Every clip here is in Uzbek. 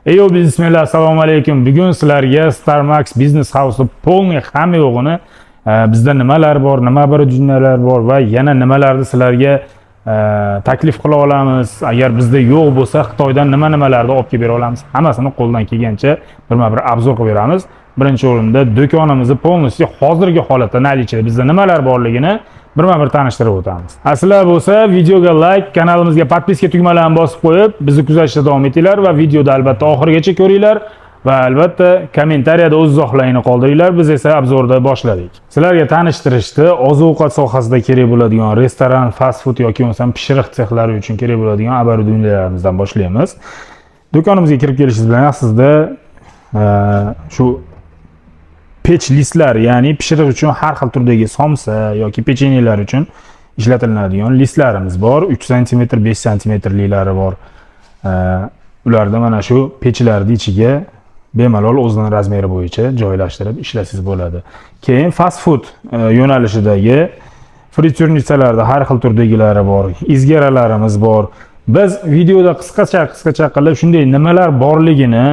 Eyo biznesmenlar, assalomu alaykum. Bugun sizlarga StarMax Business House полный hamma yo'g'ini, bizda nimalar bor, nima bir jumlalar bor va yana nimalarni sizlarga taklif qila olamiz. Agar bizda yo'q bo'lsa, Xitoydan nima nimalarni olib kelib bera olamiz. Hammasini qo'ldan kelgancha birma-bir обзор qilib beramiz. Birinchi o'rinda do'konimizni полностью hozirgi holatda наличие bizda nimalar borligini birma-bir tanishtirib o'tamiz. Sizlar bo'lsa videoga like, kanalimizga подписка tugmalarini bosib qo'yib, bizni kuzatishda davom etinglar va videoda albatta oxirigacha ko'ringlar va albatta kommentariyada o'z izohlaringni qoldiringlar. Biz esa обзор da boshladik. Sizlarga tanishtirishdi oziq-ovqat sohasida kerak bo'ladigan restoran, fast food yoki bo'lmasam pishiriq sexlari uchun kerak bo'ladigan оборудования larimizdan boshlaymiz. Do'konimizga kirib kelishingiz bilan sizda shu pech listlar, ya'ni pishiriq uchun har xil turdagi somsa yoki pechenyelar uchun ishlatiladigan listlarimiz bor. 3 sm, 5 santimetrliklari bor. Ularda mana shu pechlarni ichiga bemalol o'zini размер i bo'yicha joylashtirib ishlasangiz bo'ladi. Keyin fast food yo'nalishidagi фритюрница larda har xil turdagilari bor, изгара larimiz bor. Biz videoda qisqacha qisqacha qilib shunday nimalar borligini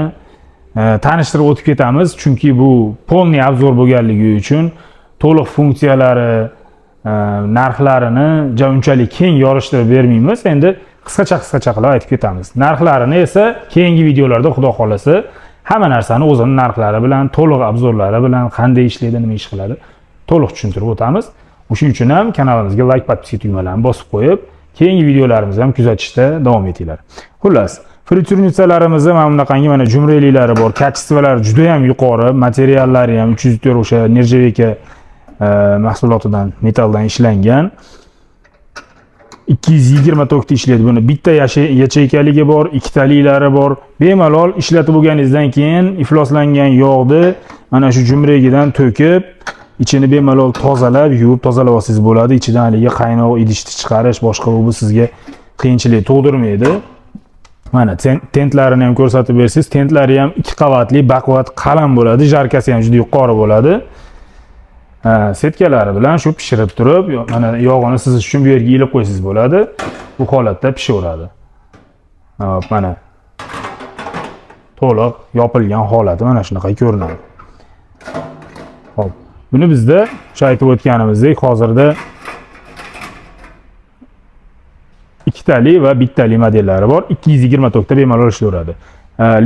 tanishtirib o'tib ketamiz, chunki bu полный обзор bo'lganligi uchun to'liq funksiyalari, narxlarini ja unchalik keng yorishtirib bermaymiz. Endi qisqacha qisqacha qilib aytib ketamiz. Narxlarini esa keyingi videolarda, xudo xohlasa, hamma narsani o'zini narxlari bilan, to'liq обзор lari bilan, qanday ishlaydi, nima ish qiladi, to'liq tushuntirib o'tamiz. O'shuning uchun ham kanalimizga like, подписка tugmalarini bosib qo'yib, keyingi videolarimizni ham kuzatishda davom etinglar. Xullas, фритюрница larimizni mana bunaqangi mana jumreliklari bor, качество lari juda ham yuqori, materiallari ham 304 o'sha нержавейка mahsulotidan, metalldan ishlangan. 220 tokda ishlaydi. Buni bitta yacheykaligi bor, ikkitaliklari bor. Bemalol ishlatib bo'lganingizdan keyin ifloslangan yog'ni mana shu jumragidan to'kib, ichini bemalol tozalab, yuvib tozalab olsangiz bo'ladi. Ichidan haligi qaynoq idishni chiqarish boshqa bu sizga qiyinchilik tug'dirmaydi. Mana tentlarini ham ko'rsatib bersangiz, tentlari ham ikki qavatli, baquvvat, qalin bo'ladi, жарка si ham juda yuqori bo'ladi. Ha, setkalari bilan shu pishirib turib, mana yog'ini sizish uchun bu yerga ilib qo'ysangiz bo'ladi. Bu holatda pishaveradi. Hop, mana to'liq yopilgan holati mana shunaqa ko'rinadi. Hop, buni bizda o'sha aytib o'tganimizdek hozirda ikkitali va bittali modellari bor. 220 tokda bemalol ishlayveradi.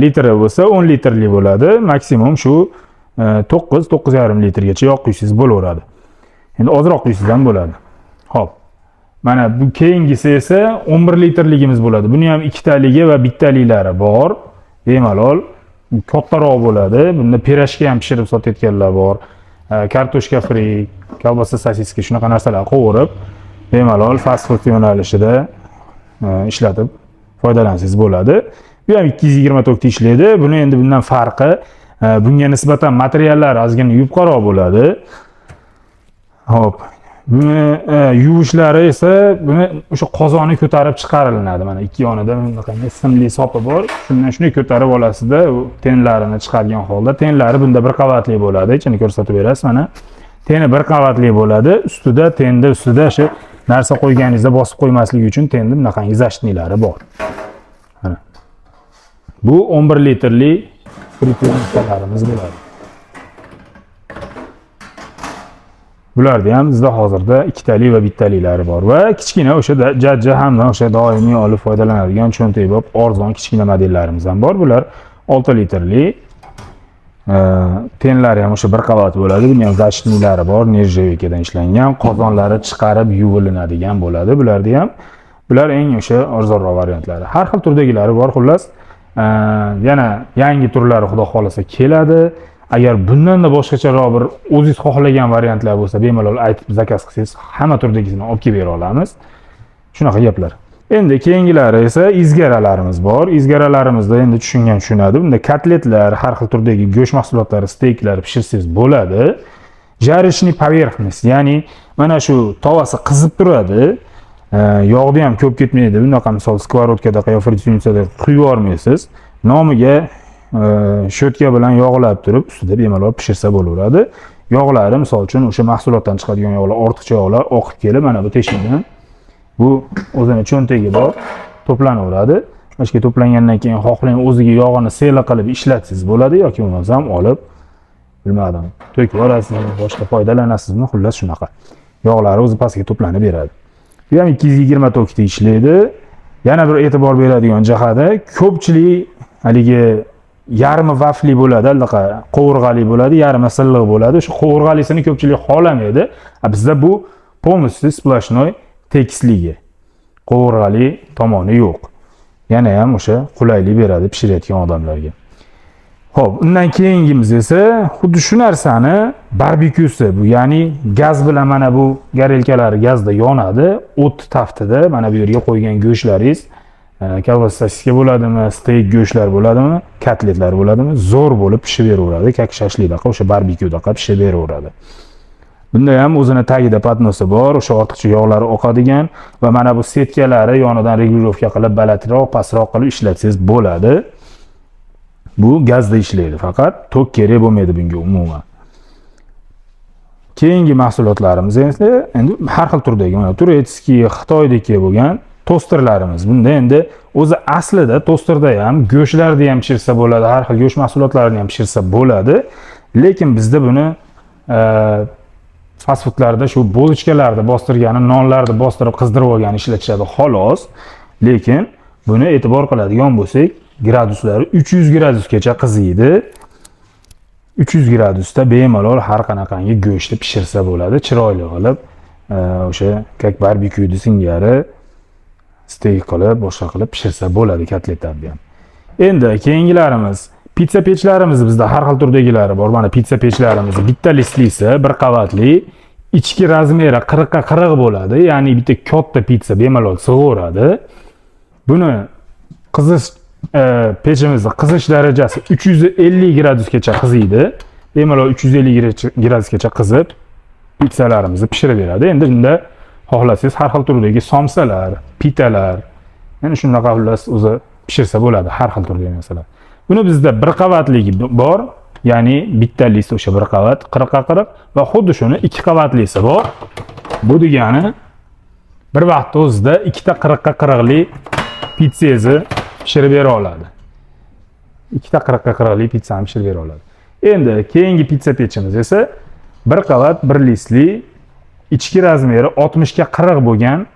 Litri bo'lsa 10 litrli bo'ladi. Maksimum shu 9 9,5 litrgacha yog' quysangiz bo'laveradi. Endi ozroq quysangiz ham bo'ladi. Xo'p. Mana bu keyingisi esa 11 litrligimiz bo'ladi. Buni ham ikkitaligi va bittaliklari bor. Bemalol kattaroq bo'ladi. Bunda пирожки ham pishirib sotayotganlar bor. Kartoshka fri, kolbasa, sosiska, shunaqa narsalar qovurib, bemalol fast food yo'nalishida ishlatib foydalansangiz bo'ladi. Bu ham 220 tokda ishlaydi. Buni endi bundan farqi, bunga nisbatan materiallar ozgina yupqaroq bo'ladi. Xo'p. Buni yuvishlari esa buni o'sha qozonni ko'tarib chiqarilinadi. Mana ikki yonida bunaqangi simli sopi bor. Shundan shunday ko'tarib olasizda, u tenlarini chiqargan holda. Tenlari bunda bir qavatli bo'ladi. Ichini ko'rsatib berasiz mana. Teni bir qavatli bo'ladi. Ustida, tenda ustida o'sha narsa qo'yganingizda bosib qo'ymasligi uchun tenda bunaqangi защитный lari bor. Mana. Bu 11 litrli фритюрница larimiz bo'ladi. Bularda ham bizda hozirda ikkitali va bittaliklari bor va kichkina o'sha jajja, hamma o'sha doimiy olib foydalanadigan cho'ntakbop arzon kichkina modellarimiz ham bor. Bular 6 litrli. Tenlari ham o'sha bir qavat bo'ladi. Buni ham защитный lari bor, нержавейка dan ishlangan, qozonlari chiqarib yuvilinadigan bo'ladi. Bularda ham, bular eng o'sha arzonroq variantlari. Har xil turdagilari bor, xullas. Yana yangi turlari, xudo xohlasa, keladi. Agar bundanda boshqacharoq bir o'zingiz xohlagan variantlar bo'lsa, bemalol aytib заказ qilsangiz, hamma turdagisini olib kelib bera olamiz. Shunaqa gaplar. Endi keyingilari esa изгара larimiz bor. Изгара larimizda endi tushungan tushunadi. Bunda kotletlar, har xil turdagi go'sht mahsulotlari, steyklar pishirsangiz bo'ladi. Жарочный поверхность, ya'ni mana shu tovasi qizib turadi. Yog'ni ham ko'p ketmaydi. Bunaqa misol сковородка da yo фритюрница da quyib yubormaysiz. Nomiga щётка bilan yog'lab turib, ustida bemalol pishirsa bo'laveradi. Yog'lari, misol uchun, o'sha mahsulotdan chiqadigan yog'lar, ortiqcha yog'lar oqib kelib, mana bu teshikdan, bu o'zini cho'ntagi bor, to'planaveradi. Mana shu to'plangandan keyin xohlang, o'ziga yog'ini sela qilib ishlatsangiz bo'ladi yoki bo'lmasam olib, bilmadim, to'kib yuborasizmi, boshqa foydalanasizmi, xullas, shunaqa. Yog'lari o'zi pastga to'planib beradi. Bu ham 220 tokda ishlaydi. Yana bir e'tibor beradigan jihati, ko'pchilik haligi yarmi vafli bo'ladi, anaqa qovurg'ali bo'ladi, yarmi silliq bo'ladi. Shu qovurg'alisini ko'pchilik xohlamaydi. A bizda bu полностью сплошной tekisligi. Qovurg'ali tomoni yo'q. Yana ham o'sha qulaylik beradi pishirayotgan odamlarga. Xo'p, undan keyingimiz esa xuddi shu narsani barbekyusi bu, ya'ni gaz bilan. Mana bu горелка lari gazda yonadi, o't taftida mana bu yerga qo'ygan go'shtlaringiz, kolbasa, sosiska bo'ladimi, steyk go'shtlar bo'ladimi, kotletlar bo'ladimi, zo'r bo'lib pishib beraveradi, как shashlikdaqa, o'sha barbekyudaqa pishib beraveradi. Bunda ham o'zini tagida поднос i bor, o'sha ortiqcha yog'lari oqadigan va mana bu setkalari yonidan регулировка qilib, balandroq, pastroq qilib ishlatsangiz bo'ladi. Bu gazda ishlaydi faqat, tok kerak bo'lmaydi bunga umuman. Keyingi mahsulotlarimiz esa endi har xil turdagi, mana турецкий, Xitoyniki bo'lgan tosterlarimiz. Bunda endi o'zi aslida tosterda ham go'shtlarni ham pishirsa bo'ladi, har xil go'sht mahsulotlarini ham pishirsa bo'ladi. Lekin bizda buni fast foodlarda shu булочка larni bostirgani, nonlarni bostirib qizdirib olgani ishlatishadi xolos. Lekin buni e'tibor qiladigan bo'lsak, graduslari 300 gradusgacha qiziydi. 300 gradusda bemalol har qanaqangi go'shtni pishirsa bo'ladi, chiroyli qilib, o'sha как barbekyuni singari steyk qilib, boshqa qilib pishirsa bo'ladi kotletlarni ham. Endi keyingilarimiz pitsa pechlarimiz, bizda har xil turdagilari bor. Mana pitsa pechlarimiz bitta listlisi, bir qavatli, ichki размер i 40 ga 40 bo'ladi, ya'ni bitta katta pitsa bemalol sig'averadi. Buni qizish pechimizni qizish darajasi 350 gradusgacha qiziydi. Bemalol 350 gradusgacha qizib, pitsalarimizni pishirib beradi. Endi bunda xohlasangiz har xil turdagi somsalar, pitalar, yana shunaqa, xullas, o'zi pishirsa bo'ladi har xil turdagi narsalar. Buni bizda bir qavatligi bor, ya'ni bitta list, o'sha bir qavat 40 ga 40 va xuddi shuni ikki qavatlisi bor. Bu degani bir vaqtda o'zida ikkita 40 ga 40lik pitsangizni pishirib bera oladi. Ikkita 40 ga 40lik pitsani pishirib bera oladi. Endi keyingi pitsa pechimiz esa bir qavat, bir listli, ichki размер i 60 ga 40 bo'lgan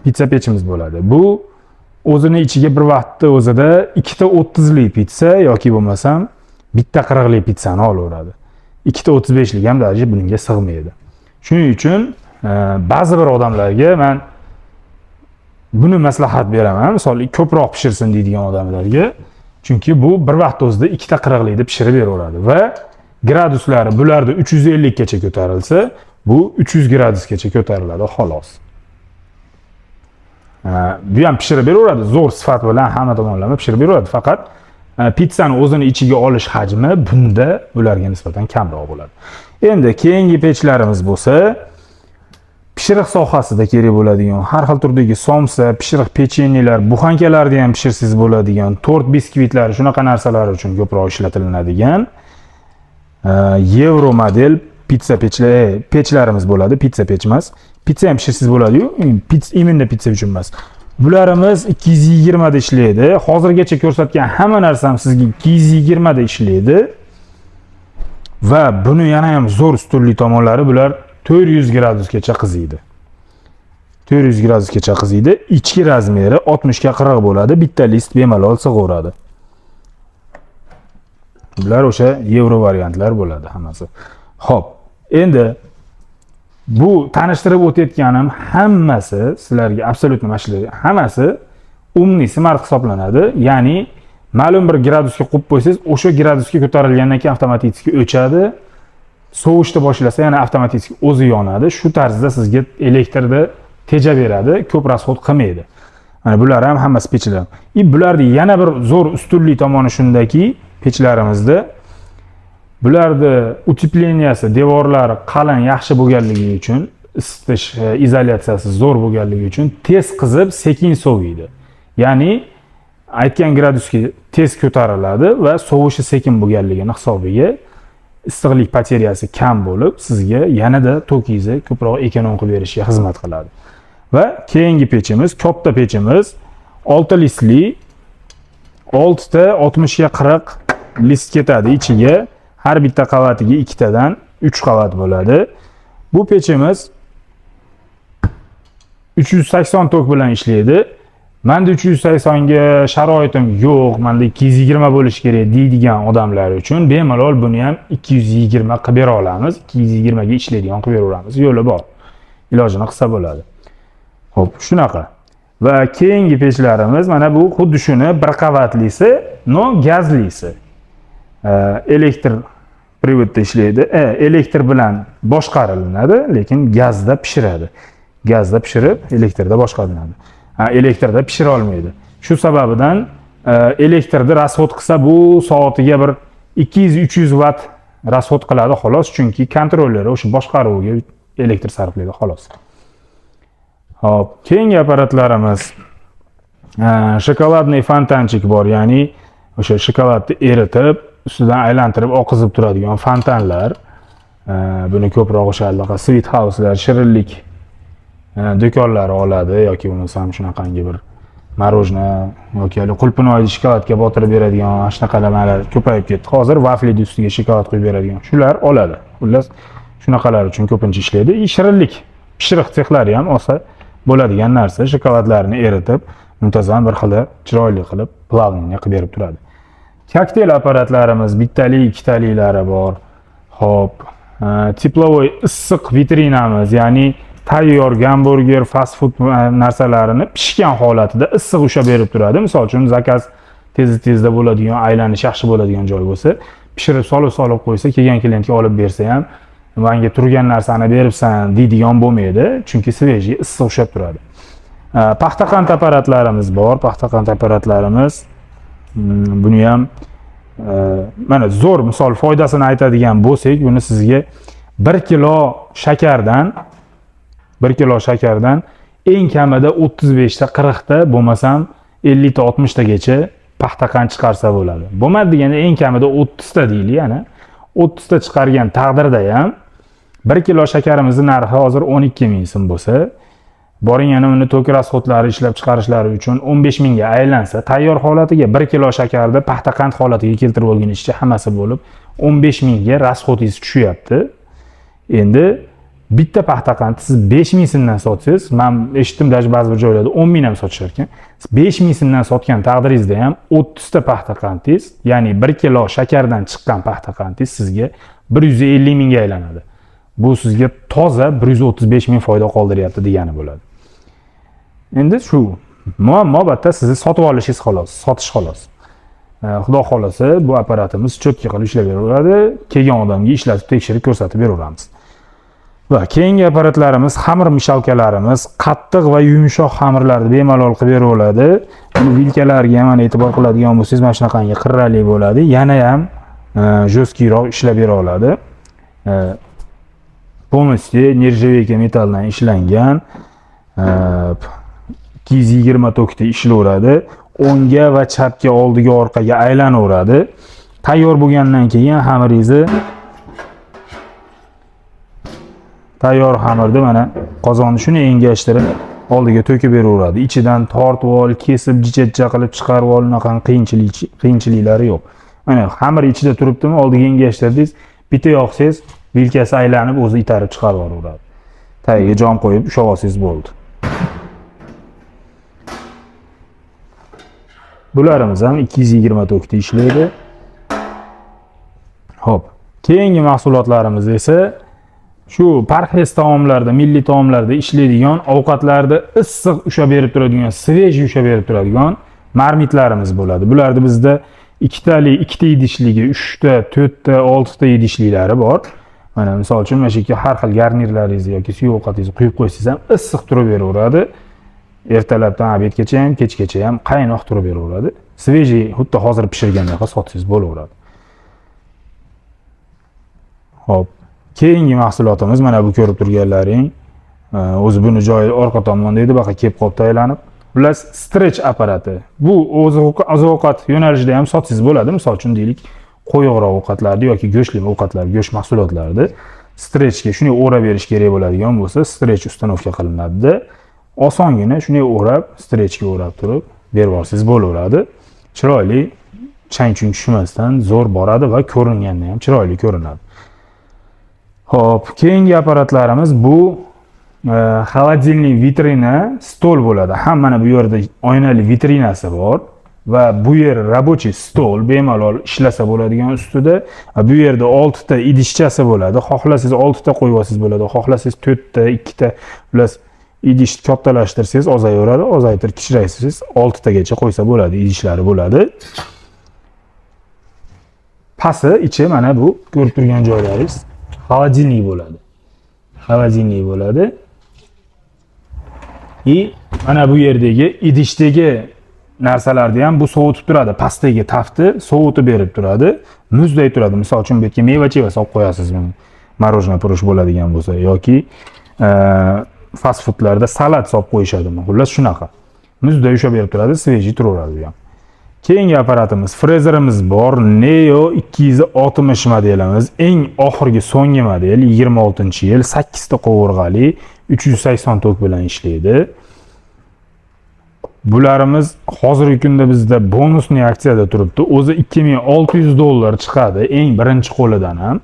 pitsa pechimiz bo'ladi. Bu o'zini ichiga bir vaqtda o'zida ikkita 30lik pitsa yoki bo'lmasam bitta 40lik pitsani olaveradi. Ikkita 35lik ham даже bunga sig'maydi. Shuning uchun ba'zi bir odamlarga man buni maslahat beraman. Misol, ko'proq pishirsin deydigan odamlarga. Chunki bu bir vaqtda o'zida ikkita 40likni pishirib beraveradi va graduslari bularda 350 gacha ko'tarilsa, bu 300 gradusgacha ko'tariladi xolos. Bu ham pishirib beraveradi, zo'r sifat bilan hamma tomonlama pishirib beraveradi. Faqat pitsani o'zini ichiga olish hajmi bunda bularga nisbatan kamroq bo'ladi. Endi keyingi pechlarimiz bo'lsa, pishiriq sohasida kerak bo'ladigan har xil turdagi somsa, pishiriq pechenyelar, буханка larni ham pishirsangiz bo'ladigan, tort, biskvitlar, shunaqa narsalar uchun ko'proq ishlatilinadigan yevro model pitsa pechlarimiz bo'ladi. Pitsa pech emas. Pitsa ham pishirsangiz bo'ladi-yu, именно pitsa uchun emas. Bularimiz 220 da ishlaydi. Hozirgacha ko'rsatgan hamma narsam sizga 220 da ishlaydi. Va buni yana ham zo'r ustunlik tomonlari, bular 400 gradusgacha qiziydi. 400 gradusgacha qiziydi. Ichki размер i 60 ga 40 bo'ladi. Bitta list bemalol sig'averadi. Bular o'sha yevro variantlar bo'ladi hammasi. Xo'p, endi bu tanishtirib o'tayotganim hammasi sizlarga абсолютно mana shular hammasi умный smart hisoblanadi. Ya'ni ma'lum bir gradusga qo'yib qo'ysangiz, o'sha gradusga ko'tarilgandan keyin avtomatik o'chadi. Sovishni boshlasa, yana avtomatik o'zi yonadi. Shu tarzda sizga elektrni tejab beradi, ko'p расход qilmaydi. Mana bular ham hammasi pechlar. И bularni yana bir zo'r ustunlik tomoni shundaki, pechlarimizda bularni утепления si, devorlari qalin, yaxshi bo'lganligi uchun, isitish izolyatsiyasi zo'r bo'lganligi uchun tez qizib, sekin soviydi. Ya'ni aytgan gradusga tez ko'tariladi va sovishi sekin bo'lganligini hisobiga issiqlik потеря si kam bo'lib, sizga yanada tokingizni ko'proq эконом qilib berishiga xizmat qiladi. Va keyingi pechimiz, katta pechimiz 6 listli, 6 ta 60 ga 40 list ketadi ichiga. Har bitta qavatiga ikkitadan 3 qavat bo'ladi. Bu pechimiz 380 tok bilan ishlaydi. Menda 380 ga sharoitim yo'q, menda 220 bo'lishi kerak deydigan odamlar uchun bemalol buni ham 220 qilib bera olamiz. 220 ga ishlaydigan qilib beraveramiz. Yo'li bor. Ilojini qilsa bo'ladi. Xo'p, shunaqa. Va keyingi pechlarimiz mana bu xuddi shuni bir qavatlisi, но gazlisi. Elektr привод da ishlaydi. Elektr bilan boshqariladi, lekin gazda pishiradi. Gazda pishirib, elektrda boshqariladi. Ha, elektrda pishira olmaydi. Shu sababidan elektrda расход qilsa, bu soatiga bir 200-300 vatt расход qiladi xolos, chunki kontrolleri o'sha boshqaruvga elektr sarflaydi xolos. Hop, keyingi apparatlarimiz шоколадный фонтанчик bor, ya'ni o'sha shokoladni eritib, ustidan aylantirib oqizib turadigan fontanlar. Buni ko'proq o'sha anaqa sweet houselar, shirinlik do'konlari oladi yoki bo'lmasam shunaqangi bir мороженое yoki hali qulpinoyni shokoladga botirib beradigan mana shunaqa nimalar ko'payib ketdi. Hozir vaflini ustiga shokolad quyib beradigan shular oladi. Xullas, shunaqalar uchun ko'pincha ishlaydi. И shirinlik pishiriq sexlari ham olsa bo'ladigan narsa. Shokoladlarni eritib, muntazam bir xilda chiroyli qilib, плавный qilib berib turadi. Kokteyl apparatlarimiz bittali, ikkitaliklari bor. Xo'p, тепловой issiq vitrinamiz, ya'ni tayyor gamburger, fast food narsalarini pishgan holatida issiq ushlab berib turadi. Misol uchun, заказ tez tezda bo'ladigan, aylanish yaxshi bo'ladigan joy bo'lsa, pishirib solib qo'ysa, kelgan klientga olib bersa ham, manga turgan narsani beribsan deydigan bo'lmaydi, chunki свежий issiq ushlab turadi. Paxta qand apparatlarimiz bor. Paxta qand apparatlarimiz, buni ham mana zo'r misol foydasini aytadigan bo'lsak, buni sizga 1 kilo shakardan, 1 kilo shakardan eng kamida 35 ta, 40 ta, bo'lmasam 50 ta, 60 tagacha paxta qand chiqarsa bo'ladi. Bo'lmadi deganda eng kamida 30 ta deylik, yana 30 ta chiqargan taqdirda ham 1 kilo shakarimizni narxi hozir 12 ming so'm bo'lsa, boring yana uni tok расход lari, ishlab chiqarishlari uchun 15 mingga aylansa, tayyor holatiga 1 kilo shakarni paxta qand holatiga keltirib olgunicha hammasi bo'lib 15 mingga расход ingiz tushyapti. Endi bitta paxta qandni siz 5 ming so'mdan sotsangiz, man eshitdim, даже ba'zi bir joylarda 10 ming ham sotishar ekan. Siz 5 ming so'mdan sotgan taqdiringizda ham 30 ta paxta qandingiz, ya'ni 1 kilo shakardan chiqqan paxta qandingiz sizga 150 mingga aylanadi. Bu sizga toza 135 ming foyda qoldiryapti degani bo'ladi. Endi shu muammo bitta sizni sotib olishingiz xolos, sotish xolos. Xudo xohlasa, bu apparatimiz чётко qilib ishlab beraveradi. Kelgan odamga ishlatib, tekshirib, ko'rsatib beraveramiz. Va keyingi apparatlarimiz xamir мешалка larimiz, qattiq va yumshoq xamirlarni bemalol qilib beraveradi. Buni vilkalariga ham mana e'tibor qiladigan bo'lsangiz, mana shunaqangi qirrali bo'ladi. Yana ham жесткий roq ishlab bera oladi. Полностью нержавейка metalldan ishlangan. 220 tokda ishlayveradi. O'ngga va chapga, oldiga, orqaga aylanaveradi. Tayyor bo'lgandan keyin xamiringizni, tayyor xamirni mana qozonni shuni engashtirib oldiga to'kib beraveradi. Ichidan tortib ol, kesib jicha-jicha qilib chiqarib ol, unaqa qiyinchiliklari yo'q. Mana xamir ichida turibdimi, oldiga engashtirdingiz, bitta yoqsangiz, vilkasi aylanib o'zi itarib chiqarib yuboraveradi. Tagiga jom qo'yib ushlab olsangiz bo'ldi. Bularimiz ham 220 tokda ishlaydi. Xo'p, keyingi mahsulotlarimiz esa shu parhez taomlarda, milliy taomlarda ishlaydigan, ovqatlarda issiq ushlab berib turadigan, свежий ushlab berib turadigan marmitlarimiz bo'ladi. Bularni bizda ikkitali, ikkita idishligi, 3 ta, 4 ta, 6 ta idishliklari bor. Mana misol uchun mana shu yerga har xil garnirlaringizni yoki suyuq ovqatingizni quyib qo'ysangiz ham issiq turib beraveradi. Ertalabdan обед gacha ham, kechgacha ham qaynoq turib beraveradi. Свежий, xuddi hozir pishirgandaqa sotsangiz bo'laveradi. Xo'p, keyingi mahsulotimiz mana bu ko'rib turganlaring, o'zi buni joyi orqa tomonda edi, baqa kelib qolibdi aylanib. Bular stretch apparati. Bu oziq-ovqat yo'nalishida ham sotsangiz bo'ladi. Misol uchun deylik, qo'yuqroq ovqatlarni yoki go'shtli ovqatlar, go'sht mahsulotlarini stretchga shunday o'rab berish kerak bo'ladigan bo'lsa, stretch установка qilinadida. Osongina shunday o'rab, stretchga o'rab turib Berib yuborsangiz bo'laveradi. Chiroyli, chang chung tushmasdan zo'r boradi va ko'ringanda ham chiroyli ko'rinadi. Xo'p, keyingi apparatlarimiz bu холодильный vitrina stol bo'ladi. Ham mana bu yerda oynali vitrinasi bor va bu yer рабочий stol, bemalol ishlasa bo'ladigan ustida. Va bu yerda 6 ta idishchasi bo'ladi. Xohlasangiz 6 ta qo'yib olsangiz bo'ladi, xohlasangiz 4 ta, 2 ta. Xullas, idishni kattalashtirsangiz ozayaveradi, ozaytirib kichraytirsangiz 6 tagacha qo'ysa bo'ladi, idishlari bo'ladi. Pasti ichi mana bu ko'rib turgan joylaringiz холодильник bo'ladi. Холодильник bo'ladi. И mana bu yerdagi idishdagi narsalarni ham bu sovutib turadi. Pastdagi tafti sovutib berib turadi. Muzday turadi. Misol uchun, bu yerga meva-cheva solib qo'yasiz buni. Мороженое purish bo'ladigan bo'lsa yoki fast foodlarda salat solib qo'yishadi. Xullas, shunaqa. Muzday ushlab berib turadi, свежий turaveradi bu ham. Keyingi apparatimiz frezerimiz bor. Neo 260 modelimiz. Eng oxirgi, so'nggi model, 26-yil, 8 ta qovurg'ali, 380 tok bilan ishlaydi. Bularimiz hozirgi kunda bizda bonusli aksiyada turibdi. O'zi 2600 dollar chiqadi eng birinchi qo'lidan ham.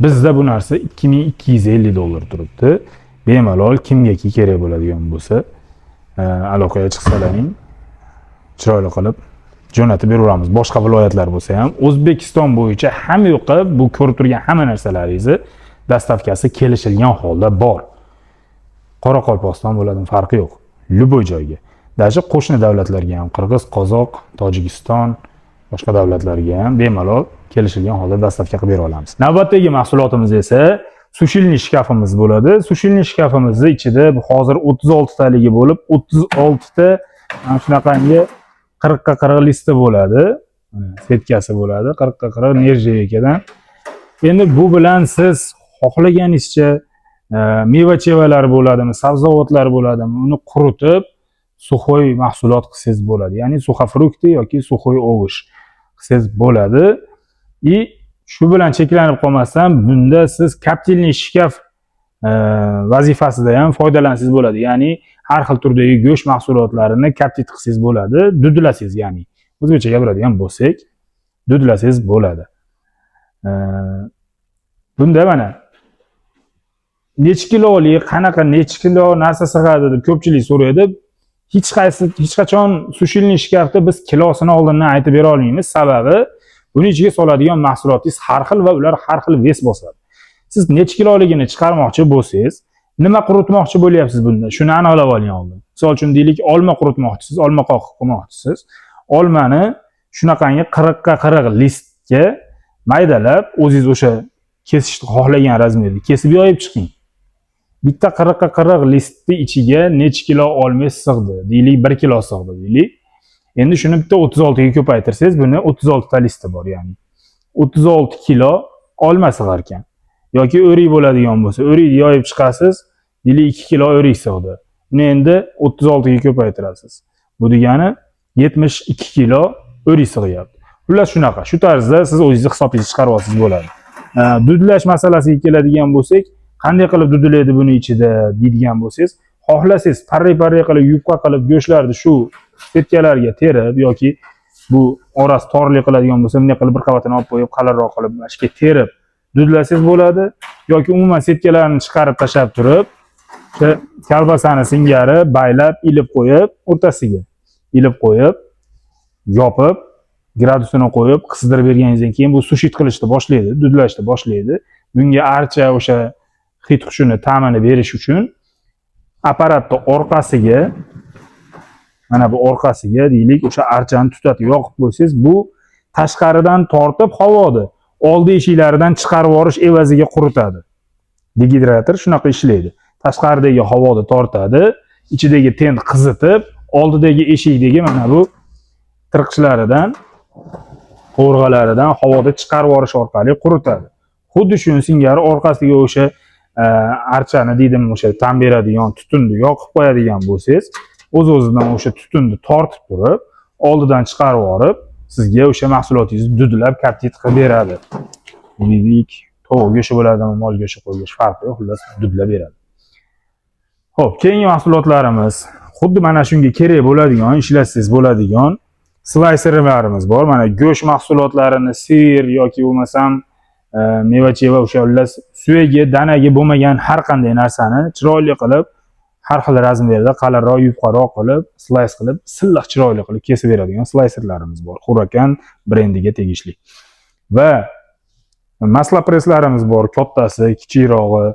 Bizda bu narsa 2250 dollar turibdi. Bemalol kimgaki kerak bo'ladigan bo'lsa, aloqaga chiqsalaring, chiroyli qilib jo'natib beraveramiz. Boshqa viloyatlar bo'lsa ham, O'zbekiston bo'yicha hamma yoqqa bu ko'rib turgan hamma narsalaringizni доставка si kelishilgan holda bor. Qoraqalpog'iston bo'ladimi, farqi yo'q. Любой joyga. Даже qo'shni davlatlarga ham, Qirg'iz, Qozoq, Tojikiston, boshqa davlatlarga ham bemalol kelishilgan holda доставка qilib bera olamiz. Navbatdagi mahsulotimiz esa сушильный shkafimiz bo'ladi. Сушильный shkafimizni ichida bu hozir 36 taligi bo'lib, 36 ta mana shunaqangi 40 ga 40 listi bo'ladi. Mana setkasi bo'ladi 40 ga 40 нержавейка dan. Endi bu bilan siz xohlaganingizcha meva-chevalar bo'ladimi, sabzavotlar bo'ladimi, uni quritib сухой mahsulot qilsangiz bo'ladi. Ya'ni сухофрукты yoki сухой овощ qilsangiz bo'ladi. И shu bilan cheklanib qolmasdan, bunda siz коптильный shkaf vazifasida ham foydalansangiz bo'ladi. Ya'ni har xil turdagi go'sht mahsulotlarini коптить qilsangiz bo'ladi, dudlasangiz, ya'ni o'zbekcha gapiradigan bo'lsak, dudlasangiz bo'ladi. Bunda mana necha kilolik, qanaqa, necha kilo narsa sig'adi deb ko'pchilik so'raydi. Hech qaysi, hech qachon сушильный shkafda biz kilosini oldindan aytib bera olmaymiz. Sababi buni ichiga soladigan mahsulotingiz har xil va ular har xil вес bosadi. Siz necha kiloligini chiqarmoqchi bo'lsangiz, nima quritmoqchi bo'lyapsiz bunda? Shuni aniqlab oling oldin. Misol uchun, deylik, olma quritmoqchisiz, olma qoqib qilmoqchisiz. Olmani shunaqangi 40 ga 40 listga maydalab, o'zingiz o'sha kesishni xohlagan размер da kesib yoyib chiqing. Bitta 40 ga 40 listni ichiga necha kilo olma sig'di? Deylik, 1 kilo sig'di deylik. Endi shuni bitta 36 ga ko'paytirsangiz, buni 36 ta listi bor, ya'ni 36 kilo olma sig'ar ekan. Yoki o'rik bo'ladigan bo'lsa, o'rikni yoyib chiqasiz, deylik, 2 kilo o'rik sig'di. Buni endi 36 ga ko'paytirasiz. Bu degani 72 kilo o'rik sig'yapti. Xullas, shunaqa. Shu tarzda siz o'zingizni hisobingizni chiqarib olsangiz bo'ladi. Dudlash masalasiga keladigan bo'lsak, qanday qilib dudlaydi buni ichida deydigan bo'lsangiz, xohlasangiz parray-parray qilib, yupqa qilib go'shtlarni shu setkalarga terib yoki bu orasi torli qiladigan bo'lsa, bunday qilib bir qavatini olib qo'yib, qalinroq qilib mana shu yerga terib dudlasangiz bo'ladi yoki umuman setkalarni chiqarib tashlab turib, o'sha kolbasani singari baylab, ilib qo'yib, o'rtasiga ilib qo'yib, yopib, gradusini qo'yib, qizdirib berganingizdan keyin bu сушить qilishni boshlaydi, dudlashni boshlaydi. Bunga archa, o'sha hid xushini, ta'mini berish uchun apparatni orqasiga, mana bu orqasiga, deylik, o'sha archani tutatib yoqib qo'ysangiz, bu tashqaridan tortib havoni oldi eshiklaridan chiqarib yuborish evaziga quritadi. Degidrator shunaqa ishlaydi. Tashqaridagi havoni tortadi, ichidagi tend qizitib, oldidagi eshikdagi mana bu tirqishlaridan, qovurg'alaridan havoda chiqarib yuborish orqali quritadi. Xuddi shuni singari orqasiga o'sha archani deydim, o'sha ta'm beradigan tutunni yoqib qo'yadigan bo'lsangiz, o'z o'zidan o'sha tutunni tortib turib, oldidan chiqarib yuborib, sizga o'sha mahsulotingizni dudlab, коптить qilib beradi. Deylik, tovuq go'shti bo'ladimi, mol go'shti, qo'y go'shti, farqi yo'q, xullas, dudlab beradi. Xo'p, keyingi mahsulotlarimiz Xuddi mana shunga kerak bo'ladigan, ishlatsangiz bo'ladigan slayserlarimiz bor. Mana go'sht mahsulotlarini, сыр yoki bo'lmasam meva cheva, o'sha xullas suyagi, danagi bo'lmagan har qanday narsani chiroyli qilib, har xil razmerda, qalinroq, yupqaroq qilib, slice qilib, silliq, chiroyli qilib kesib beradigan slayserlarimiz bor. Huracan brendiga tegishli. Va маслопресс larimiz bor, kattasi, kichikrog'i.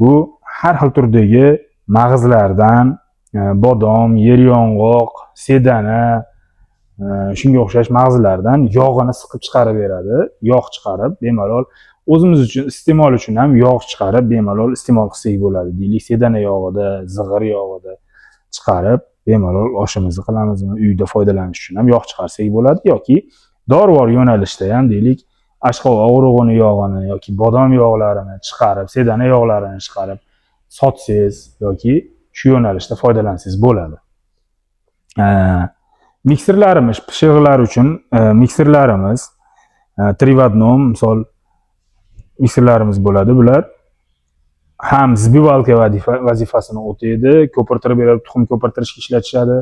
Bu har xil turdagi mag'izlardan, bodom, yer yong'oq, sedana, shunga o'xshash mag'izlardan yog'ini siqib chiqarib beradi. Yog' chiqarib, bemalol o'zimiz uchun iste'mol uchun ham yog' chiqarib, bemalol iste'mol qilsak bo'ladi. Deylik, sedana yog'ida, zig'ir yog'ida chiqarib, bemalol oshimizni qilamizmi, uyda foydalanish uchun ham yog' chiqarsak bo'ladi yoki dorivor yo'nalishda ham, deylik, oshqovoq urug'ini yog'ini yoki bodom yog'larini chiqarib, sedana yog'larini chiqarib sotsangiz yoki shu yo'nalishda foydalansangiz bo'ladi. Mikserlarimiz, pishiriqlar uchun mikserlarimiz 3 в одном, misol, mikserlarimiz bo'ladi. Bular ham взбивалка vazifasini o'taydi, ko'pirtirib beradi, tuxum ko'pirtirishga ishlatishadi.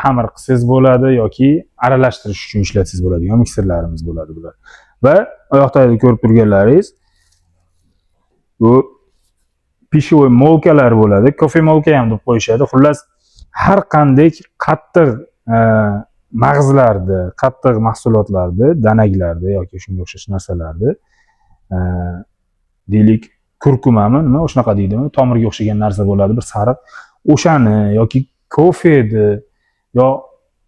Xamir qilsangiz bo'ladi yoki aralashtirish uchun ishlatsangiz bo'ladigan mikserlarimiz bo'ladi bular. Va oyoq tagida ko'rib turganlaringiz bu пищевой молка lar bo'ladi. Кофемолка ham deb qo'yishadi. Xullas, har qanday qattiq mag'izlarni, qattiq mahsulotlarni, danaklarni yoki shunga o'xshash narsalarni, deylik, kurkumami, nima shunaqa deydimi, tomirga o'xshagan narsa bo'ladi, bir sariq. O'shani yoki kofeni yo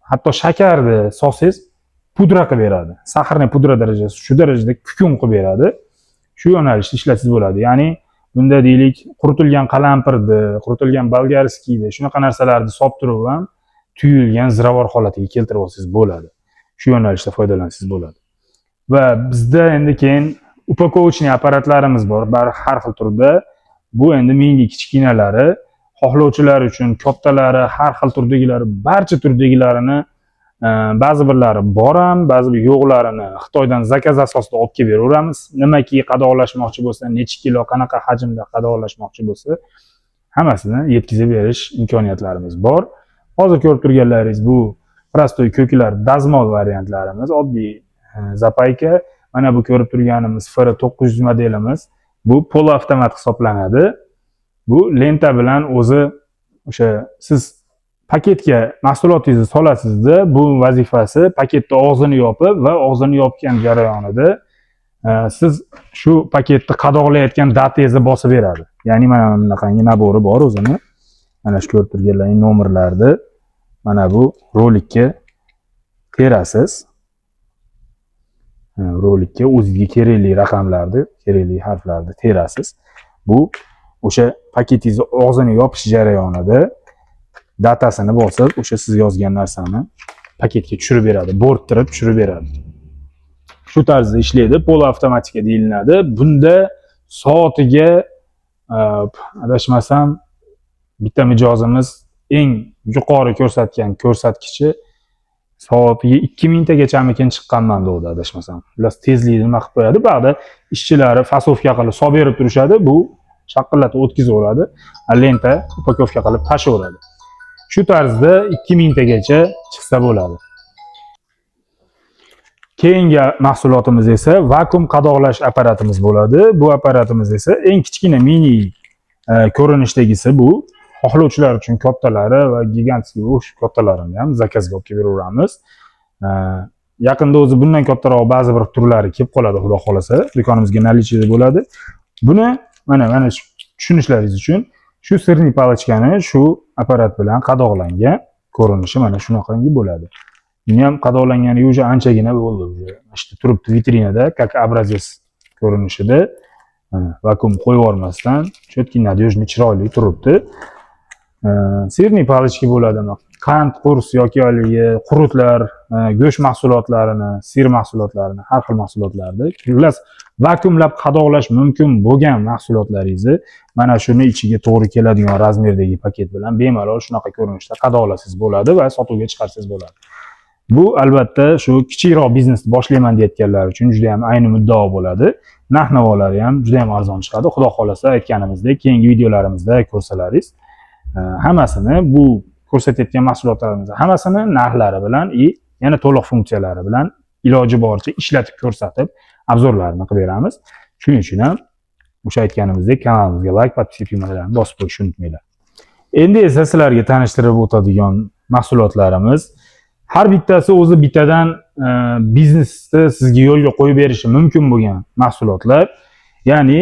hatto shakarni solsangiz, pudra qilib beradi. Сахарный pudra darajasi, shu darajada kukun qilib beradi. Shu yo'nalishda ishlatsangiz bo'ladi. Ya'ni bunda, deylik, quritilgan qalampirni, quritilgan болгарский ni, shunaqa narsalarni solib turib ham tuyulgan ziravor holatiga keltirib olsangiz bo'ladi. Shu yo'nalishda foydalansangiz bo'ladi. Va bizda endi keyin упаковочный apparatlarimiz bor, bari har xil turda. Bu endi mini, kichkinalari, xohlovchilar uchun kattalari, har xil turdagilari, barcha turdagilarini, ba'zi birlari bor ham, ba'zi bir yo'qlarini Xitoydan заказ asosida olib kelib beraveramiz. Nimaki qadoqlashmoqchi bo'lsa, necha kilo, qanaqa hajmda qadoqlashmoqchi bo'lsa, hammasini yetkazib berish imkoniyatlarimiz bor. Hozir ko'rib turganlaringiz bu простой ko'klar dazmol variantlarimiz, oddiy запайка. Mana bu ko'rib turganimiz FR 900 modelimiz. Bu полуавтомат hisoblanadi. Bu lenta bilan o'zi o'sha siz paketga mahsulotingizni solasizda, bu vazifasi paketni og'zini yopib va og'zini yopgan jarayonida siz shu paketni qadoqlayotgan дата ngizni bosib beradi. Ya'ni mana bunaqangi набор i bor o'zini. Mana shu ko'rib turganlaring nomerlarni mana bu rolikka terasiz. Rolikka o'zizga kerakli raqamlarni, kerakli harflarni terasiz. Bu o'sha paketingizni og'zini yopish jarayonida дата sini bosib, o'sha siz yozgan narsani paketga tushirib beradi, bo'rttirib tushirib beradi. Shu tarzda ishlaydi, полуавтоматика deyiladi. Bunda soatiga, adashmasam, bitta mijozimiz eng yuqori ko'rsatgan ko'rsatkichi soatiga 2000 tagachamikin chiqqanman degandi, adashmasam. Xullas, tezlikni nima qilib qo'yadi. Bu yoqda ishchilari фасовка qilib solib berib turishadi, bu shaqillatib o'tkazaveradi, lenta упаковка qilib tashlayveradi. Shu tarzda 2000 tagacha chiqsa bo'ladi. Keyingi mahsulotimiz esa vakuum qadoqlash apparatimiz bo'ladi. Bu apparatimiz esa eng kichkina mini ko'rinishdagisi bu. Xohlovchilar uchun kattalari va гигантский o'sha kattalarini ham заказ ga olib kelib beraveramiz. Yaqinda o'zi bundan kattaroq ba'zi bir turlari kelib qoladi, xudo xohlasa, do'konimizga наличие da bo'ladi. Buni mana shu tushunishlaringiz uchun shu сырный палочка ni shu apparat bilan qadoqlangan ko'rinishi mana shunaqangi bo'ladi. Buni ham qadoqlanganiga уже anchagina bo'ldi, уже mana shu turibdi vitrinada, как образец ko'rinishida. Mana vakuum qo'yib yubormasdan, четкий, надежный, chiroyli turibdi. Сырный палочка bo'ladimi? Qand, qurs yoki haligi qurutlar, go'sht mahsulotlarini, сыр mahsulotlarini, har xil mahsulotlarni, xullas, vakuumlab qadoqlash mumkin bo'lgan mahsulotlaringizni mana shuni ichiga to'g'ri keladigan razmerdagi paket bilan bemalol shunaqa ko'rinishda qadoqlasangiz bo'ladi va sotuvga chiqarsangiz bo'ladi. Bu albatta shu kichikroq biznesni boshlayman deyotganlar uchun juda ham ayni muddao bo'ladi. Narx navolari ham juda ham arzon chiqadi. Xudo xohlasa, aytganimizdek, keyingi videolarimizda ko'rsalaringiz, hammasini bu Ko'rsatayotgan mahsulotlarimizni hammasini narxlari bilan и yana to'liq funksiyalari bilan iloji boricha ishlatib ko'rsatib, обзор larini qilib beramiz. Shuning uchun ham o'sha aytganimizdek kanalimizga layk, подписка tugmalarini bosib qo'yishni unutmanglar. Endi esa sizlarga tanishtirib o'tadigan mahsulotlarimiz har bittasi o'zi bittadan biznesni sizga yo'lga qo'yib berishi mumkin bo'lgan mahsulotlar. Ya'ni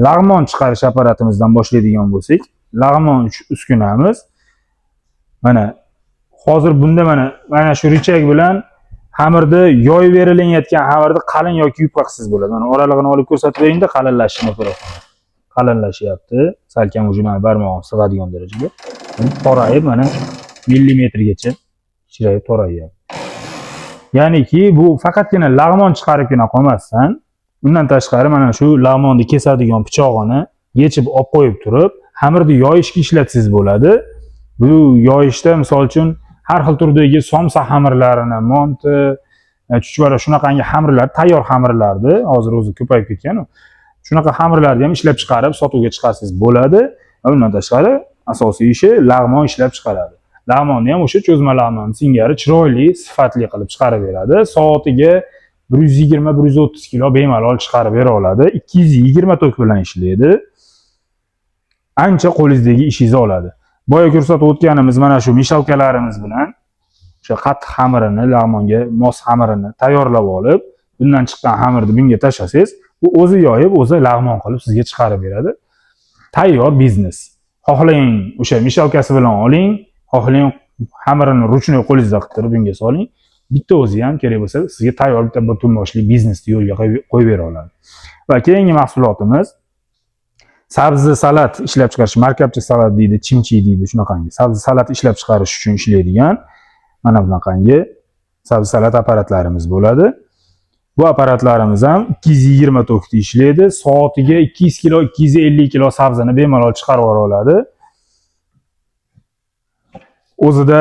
lag'mon chiqarish apparatimizdan boshlaydigan bo'lsak, lag'mon uskunamiz. Mana hozir bunda mana shu рычаг bilan xamirni, yoyib berilayotgan xamirni qalin yoki yupqa qilsangiz bo'ladi. Mana oralig'ini olib ko'rsatib beringda, qalinlashishini ko'rasan. Qalinlashyapti. Salkam уже mana barmog'im sig'adigan darajada. Torayib, mana millimetrgacha kichrayib torayyapti. Ya'niki bu faqatgina lag'mon chiqaribgina qolmasdan, undan tashqari mana shu lag'monni kesadigan pichog'ini yechib olib qo'yib turib, xamirni yoyishga ishlatsangiz bo'ladi. Bu yoyishda, misol uchun, har xil turdagi somsa xamirlarini, monti, chuchvara, shunaqangi xamirlar, tayyor xamirlarni hozir o'zi ko'payib ketgan. Shunaqa xamirlarni ham ishlab chiqarib, sotuvga chiqarsangiz bo'ladi. Va undan tashqari asosiy ishi lag'mon ishlab chiqaradi. Lag'monni ham o'sha cho'zma lag'mon singari chiroyli, sifatli qilib chiqarib beradi. Soatiga 120-130 kilo bemalol chiqarib bera oladi. 220 tok bilan ishlaydi. Ancha qo'lingizdagi ishingizni oladi. Boya ko'rsatib o'tganimiz mana shu мешалка larimiz bilan o'sha qattiq xamirini, lag'monga mos xamirini tayyorlab olib, bundan chiqqan xamirni bunga tashlasangiz, bu o'zi yoyib, o'zi lag'mon qilib sizga chiqarib beradi. Tayyor biznes. Xohlang, o'sha мешалка si bilan oling, xohlang, xamirini ручной qo'lingizda qilib turib bunga soling. Bitta o'zi ham kerak bo'lsa, sizga tayyor bitta butun boshli biznesni yo'lga qo'yib bera oladi. Va keyingi mahsulotimiz sabzi salat ishlab chiqarish, markabchi salat deydi, chimchi deydi, shunaqangi sabzi salat ishlab chiqarish uchun ishlaydigan mana bunaqangi sabzi salat apparatlarimiz bo'ladi. Bu apparatlarimiz ham 220 tokda ishlaydi. Soatiga 200 kilo, 250 kilo sabzini bemalol chiqarib yubora oladi. O'zida,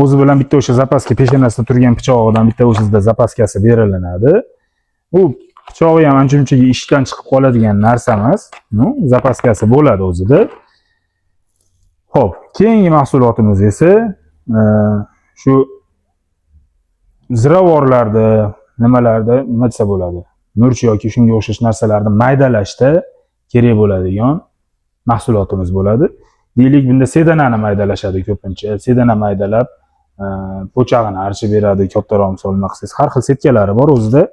o'zi bilan bitta o'sha запаска, peshonasida turgan pichog'idan bitta o'zida запаска si berilinadi. Bu pichog'i ham ancha munchaga ishdan chiqib qoladigan narsa emas. Ну, запаска si bo'ladi o'zida. Xo'p, keyingi mahsulotimiz esa shu ziravorlarda, nimalarda, nima desa bo'ladi? Murch yoki shunga o'xshash narsalarni maydalashda kerak bo'ladigan mahsulotimiz bo'ladi. Deylik, bunda sedanani maydalashadi ko'pincha. Sedana maydalab, po'chag'ini archib beradi, kattaroq misol nima qilsangiz, har xil сетка lari bor o'zida.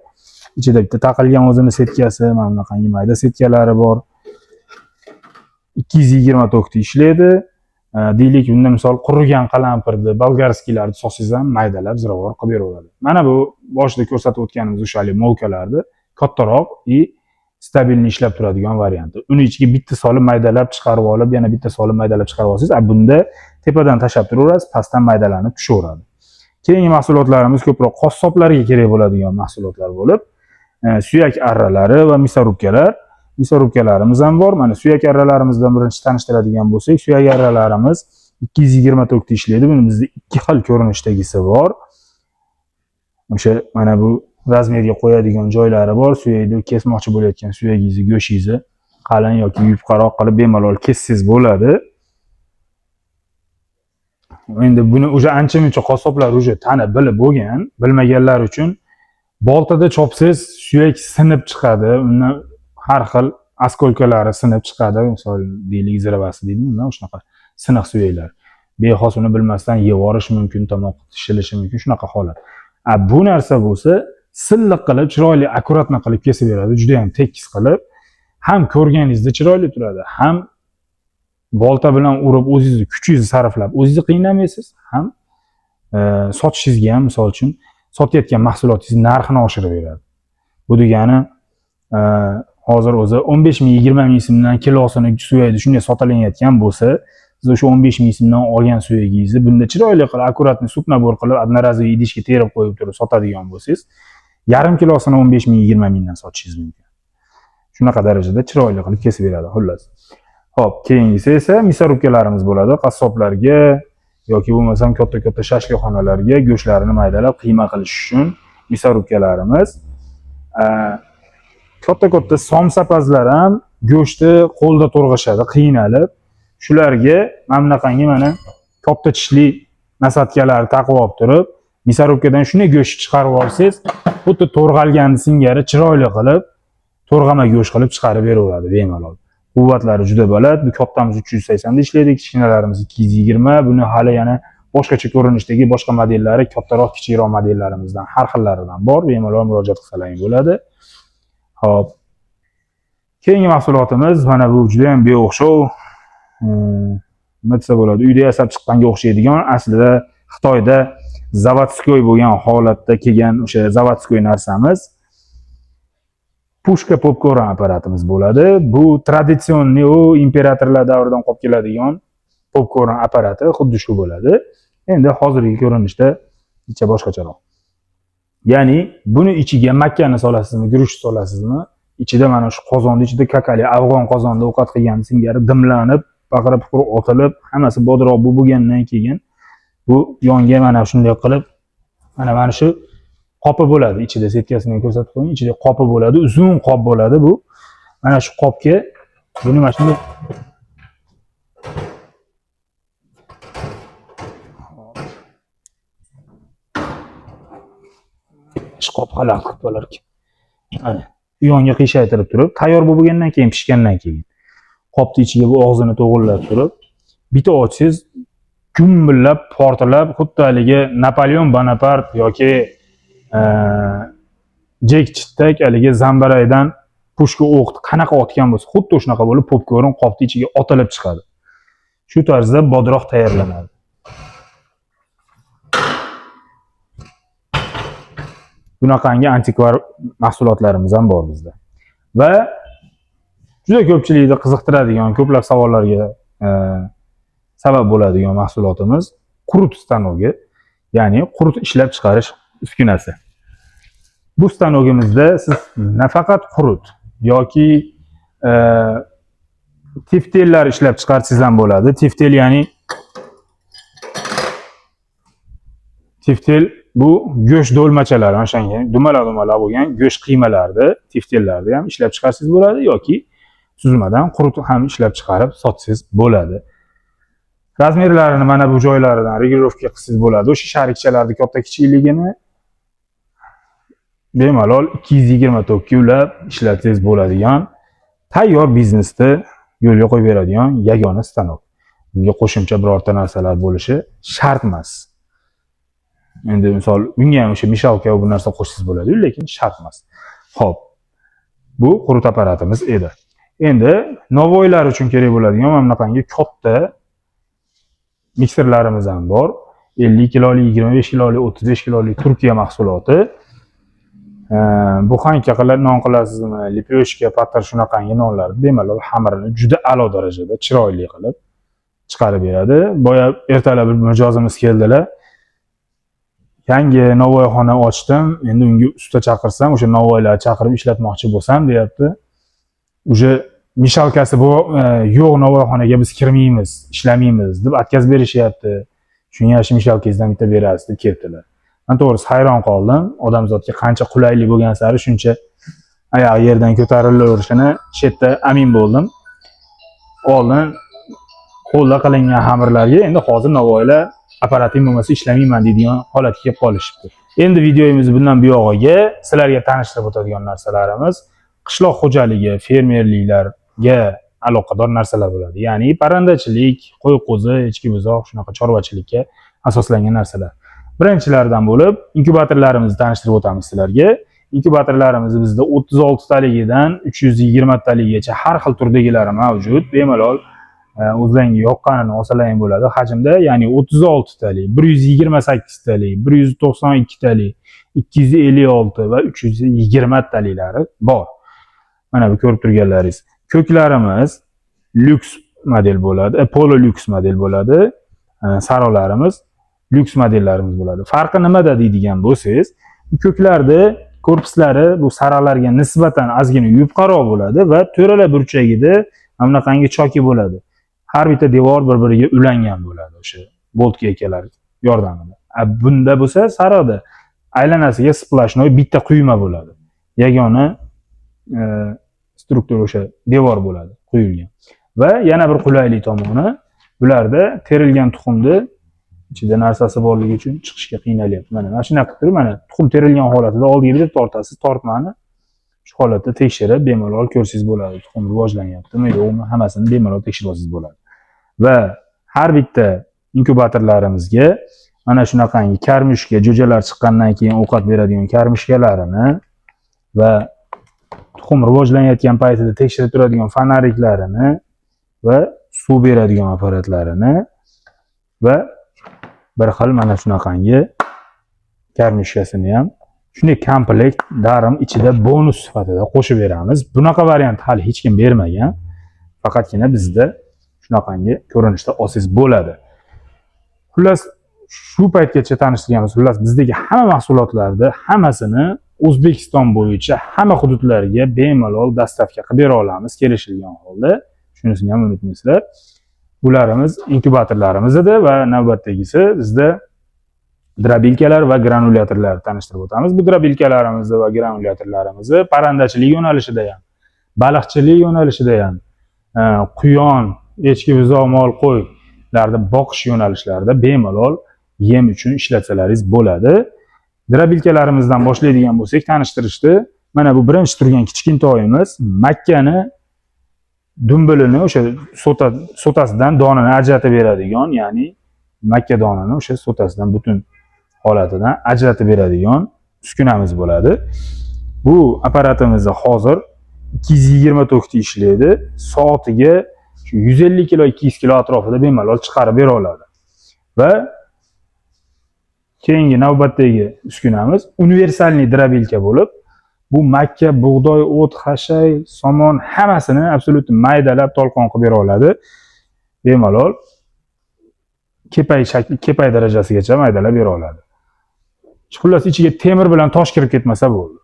Ichida bitta taqilgan o'zini сетка si, mana bunaqangi mayda сетка lari bor. 220 tokda ishlaydi. Deylik, bunda misol qurigan qalampirni, болгарский larni solsangiz ham maydalab ziravor qilib beraveradi. Mana bu boshida ko'rsatib o'tganimiz o'sha haligi молка larni kattaroq и стабильный ishlab turadigan varianti. Uni ichiga bitta solib maydalab chiqarib olib, yana bitta solib maydalab chiqarib olsangiz, a bunda tepadan tashlab turaverasiz, pastdan maydalanib tushaveradi. Keyingi mahsulotlarimiz ko'proq qassoblarga kerak bo'ladigan mahsulotlar bo'lib, suyak arralari va мясорубка lar. Мясорубка larimiz ham bor. Mana suyak arralarimizdan birinchi tanishtiradigan bo'lsak, suyak arralarimiz 220 tokda ishlaydi. Buni bizda ikki xil ko'rinishdagisi bor. O'sha mana bu размер ga qo'yadigan joylari bor. Suyakni kesmoqchi bo'layotgan suyagingizni, go'shingizni qalin yoki yupqaroq qilib bemalol kessangiz bo'ladi. Endi buni уже ancha muncha qassoblar уже tanib bilib bo'lgan, bilmaganlar uchun: boltada chopsangiz, suyak sinib chiqadi, undan har xil осколка lari sinib chiqadi. Misol, deylik, ziravasi deydimi, shunaqa siniq suyaklar. Bexos uni bilmasdan yeb yuborish mumkin, tomoq shilishi mumkin, shunaqa holat. A bu narsa bo'lsa, silliq qilib, chiroyli, аккуратно qilib kesib beradi, juda ham tekis qilib. Ham ko'rganingizda chiroyli turadi, ham bolta bilan urib o'zingizni kuchingizni sarflab o'zingizni qiynamaysiz, ham sotishingizga ham, misol uchun, sotayotgan mahsulotingizni narxini oshirib beradi. Bu degani hozir o'zi 15 ming, 20 ming so'mdan kilosini suyakni shunday sotilayotgan bo'lsa, siz o'sha 15 ming so'mdan olgan suyagingizni bunda chiroyli qilib, аккуратный суп набор qilib, одноразовый idishga terib qo'yib turib sotadigan bo'lsangiz, yarim kilosini 15 ming, 20 mingdan sotishingiz mumkin. Shunaqa darajada chiroyli qilib kesib beradi, xullas. Ho'p, keyingisi esa мясорубка larimiz bo'ladi. Qassoblarga yoki bo'lmasam katta katta shashlikxonalarga go'shtlarini maydalab qiyma qilish uchun мясорубка larimiz. Katta katta somsapazlar ham go'shtni qo'lda to'rg'ashadi, qiynalib. Shularga mana bunaqangi mana Katta tishli насадка lar taqib olib turib, мясорубка dan shunday go'sht chiqarib olsangiz, xuddi to'rg'algan singari chiroyli qilib, to'rg'ama go'sht qilib chiqarib beraveradi bemalol. Quvvatlari juda baland. Bu kattamiz 380 da ishlaydi, kichkinalarimiz 220. Buni hali yana boshqacha ko'rinishdagi boshqa modellari, kattaroq, kichikroq modellarimizdan har xillaridan bor. Bemalol murojaat qilsalaring bo'ladi. Xo'p. Keyingi mahsulotimiz mana bu juda ham beo'xshov, nima desa bo'ladi, uyda yasab chiqqanga o'xshaydigan, aslida Xitoyda заводской bo'lgan holatda kelgan o'sha заводской narsamiz, пушка popkorn apparatimiz bo'ladi. Bu традиционный, u imperatorlar davridan qolib keladigan popkorn apparati xuddi shu bo'ladi. Endi hozirgi ko'rinishda picha boshqacharoq. Ya'ni buni ichiga makkani solasizmi, guruch solasizmi, ichida mana shu qozonni ichida kakali afg'on qozonda ovqat qilgan singari dimlanib, baqira puqur otilib, hammasi bodroq bo'lib bo'lgandan keyin bu yonga mana shunday qilib, mana shu qopi bo'ladi ichida, setkasini ko'rsatib qo'ying, ichida qopi bo'ladi, uzun qop bo'ladi bu. Mana shu qopga buni mana shunday. Shu qop xalaqit qilib qolar ekan. Mana u yonga qiyshaytirib turib, tayyor bo'lib bo'lgandan keyin, pishgandan keyin qopni ichiga bu og'zini to'g'irlab turib, bitta ochsangiz gumbillab portlab, xuddi haligi Napoleon Bonapart yoki Jek Chittak haligi zambaraydan пушка o'qni qanaqa otgan bo'lsa, xuddi shunaqa bo'lib popkorn qopni ichiga otilib chiqadi. Shu tarzda bodroq tayyorlanadi. Bunaqangi antikvar mahsulotlarimiz ham bor bizda. Va juda ko'pchilikni qiziqtiradigan, ko'plab savollarga sabab bo'ladigan mahsulotimiz qurut stanogi, ya'ni qurut ishlab chiqarish uskunasi. Bu stanogimizda siz nafaqat qurut yoki tiftellar ishlab chiqarsangiz ham bo'ladi. Tiftel, ya'ni tiftel bu go'sht do'lmachalari, mana shunga dumala-dumala bo'lgan go'sht qiymalarni, tiftellarni ham ishlab chiqarsangiz bo'ladi yoki suzmadan qurut ham ishlab chiqarib sotsangiz bo'ladi. Razmerlarini mana bu joylaridan регулировка qilsangiz bo'ladi. O'sha sharikchalarni katta kichikligini bemalol 220 tokka ulab ishlatsangiz bo'ladigan tayyor biznesni yo'lga qo'yib beradigan yagona stanok. Bunga qo'shimcha birorta narsalar bo'lishi shart emas. Endi misol bunga ham o'sha мешалка bu narsa qo'shsangiz bo'ladi, lekin shart emas. Xo'p. Bu qurut apparatimiz edi. Endi novvoylar uchun kerak bo'ladigan mana bunaqangi katta mikserlarimiz ham bor. 50 kilolik, 25 kilolik, 35 kilolik Turkiya mahsuloti. Buxanka qilib non qilasizmi, лепёшка, patir shunaqangi nonlarni bemalol xamirini juda a'lo darajada chiroyli qilib chiqarib beradi. Boya ertalab bir mijozimiz keldilar. Yangi novvoyxona ochdim, endi unga usta chaqirsam, o'sha novvoylarni chaqirib ishlatmoqchi bo'lsam, deyapti. Уже мешалка si bu yo'q novvoyxonaga biz kirmaymiz, ishlamaymiz deb отказ berishyapti. Shunga shu мешалка ngizdan bitta berasiz deb keldilar. Men to'g'risi hayron qoldim. Odamzodga qancha qulaylik bo'lgan sari shuncha oyog'i yerdan ko'tarilaverishini shu yerda amin bo'ldim. Oldin qo'lda qilingan xamirlarga endi hozir novvoylar apparating bo'lmasa ishlamayman deydigan holatga kelib qolishibdi. Endi videomiz bundan buyog'iga sizlarga tanishtirib o'tadigan narsalarimiz qishloq xo'jaligi, fermerliklarga aloqador narsalar bo'ladi. Ya'ni parrandachilik, qo'y, qo'zi, echki, buzoq, shunaqa chorvachilikka asoslangan narsalar. Birinchilardan bo'lib inkubatorlarimizni tanishtirib o'tamiz sizlarga. Inkubatorlarimiz bizda 36 taligidan 320 taligigacha har xil turdagilari mavjud. Bemalol o'zlaringga yoqqanini olsalaring bo'ladi hajmda, ya'ni 36 talik, 128 talik, 192 talik, 256 va 320 taliklari bor. Mana bu ko'rib turganlaringiz. Ko'klarimiz lyuks model bo'ladi, polo lyuks model bo'ladi. Sarolarimiz lyuks modellarimiz bo'ladi. Farqi nimada deydigan bo'lsangiz, bu ko'klarda korpuslari bu saralarga nisbatan ozgina yupqaroq bo'ladi va to'rala burchagida mana bunaqangi choki bo'ladi. Har bitta devor bir-biriga ulangan bo'ladi o'sha bolt gaykalar yordamida. Bunda bo'lsa sarada aylanasiga сплошной bitta quyma bo'ladi. Yagona struktura o'sha devor bo'ladi quyilgan. Va yana bir qulaylik tomoni, bularda terilgan tuxumni Ichida narsasi borligi uchun chiqishga qiynalyapti. Mana shunaqa qilib turib, mana tuxum terilgan holatida oldiga bitta tortasiz, tortmani shu holatda tekshirib bemalol ko'rsangiz bo'ladi. Tuxum rivojlanyaptimi, yo'qmi, hammasini bemalol tekshirib olsangiz bo'ladi. Va har bitta inkubatorlarimizga mana shunaqangi кормушка, jo'jalar chiqqandan keyin ovqat beradigan кормушка larini va tuxum rivojlanayotgan paytida tekshirib turadigan фонарик larini va suv beradigan apparatlarini va bir xil mana shunaqangi кормушка sini ham shunday komplekt даром ichida bonus sifatida qo'shib beramiz. Bunaqa variant hali hech kim bermagan. Faqatgina bizda shunaqangi ko'rinishda olsangiz bo'ladi. Xullas, shu paytgacha tanishtirganmiz. Xullas, bizdagi hamma mahsulotlarni hammasini O'zbekiston bo'yicha hamma hududlarga bemalol доставка qilib bera olamiz kelishilgan holda. Shunisini ham unutmaysizlar. Bularimiz inkubatorlarimiz edi va navbatdagisi bizda дробилка lar va granulyatorlar tanishtirib o'tamiz. Bu дробилка larimizni va granulyatorlarimizni parrandachilik yo'nalishida ham, baliqchilik yo'nalishida ham, quyon, echki, buzoq, mol, qo'ylarni boqish yo'nalishlarida bemalol yem uchun ishlatsalaringiz bo'ladi. Дробилка larimizdan boshlaydigan bo'lsak tanishtirishni, mana bu birinchi turgan kichkintoyimiz makkani dumbilini o'sha so'tasidan donini ajratib beradigan, ya'ni makka donini o'sha so'tasidan butun holatidan ajratib beradigan uskunamiz bo'ladi. Bu apparatimizni hozir 220 tokda ishlaydi. Soatiga shu 150 kilo, 200 kilo atrofida bemalol chiqarib bera oladi. Va keyingi navbatdagi uskunamiz универсальный дробилка bo'lib, bu makka, bug'doy, o't, xashay, somon hammasini абсолютно maydalab tolqon qilib bera oladi. Bemalol kepay shakli, kepay darajasigacha maydalab bera oladi. Xullas, ichiga temir bilan tosh kirib ketmasa bo'ldi.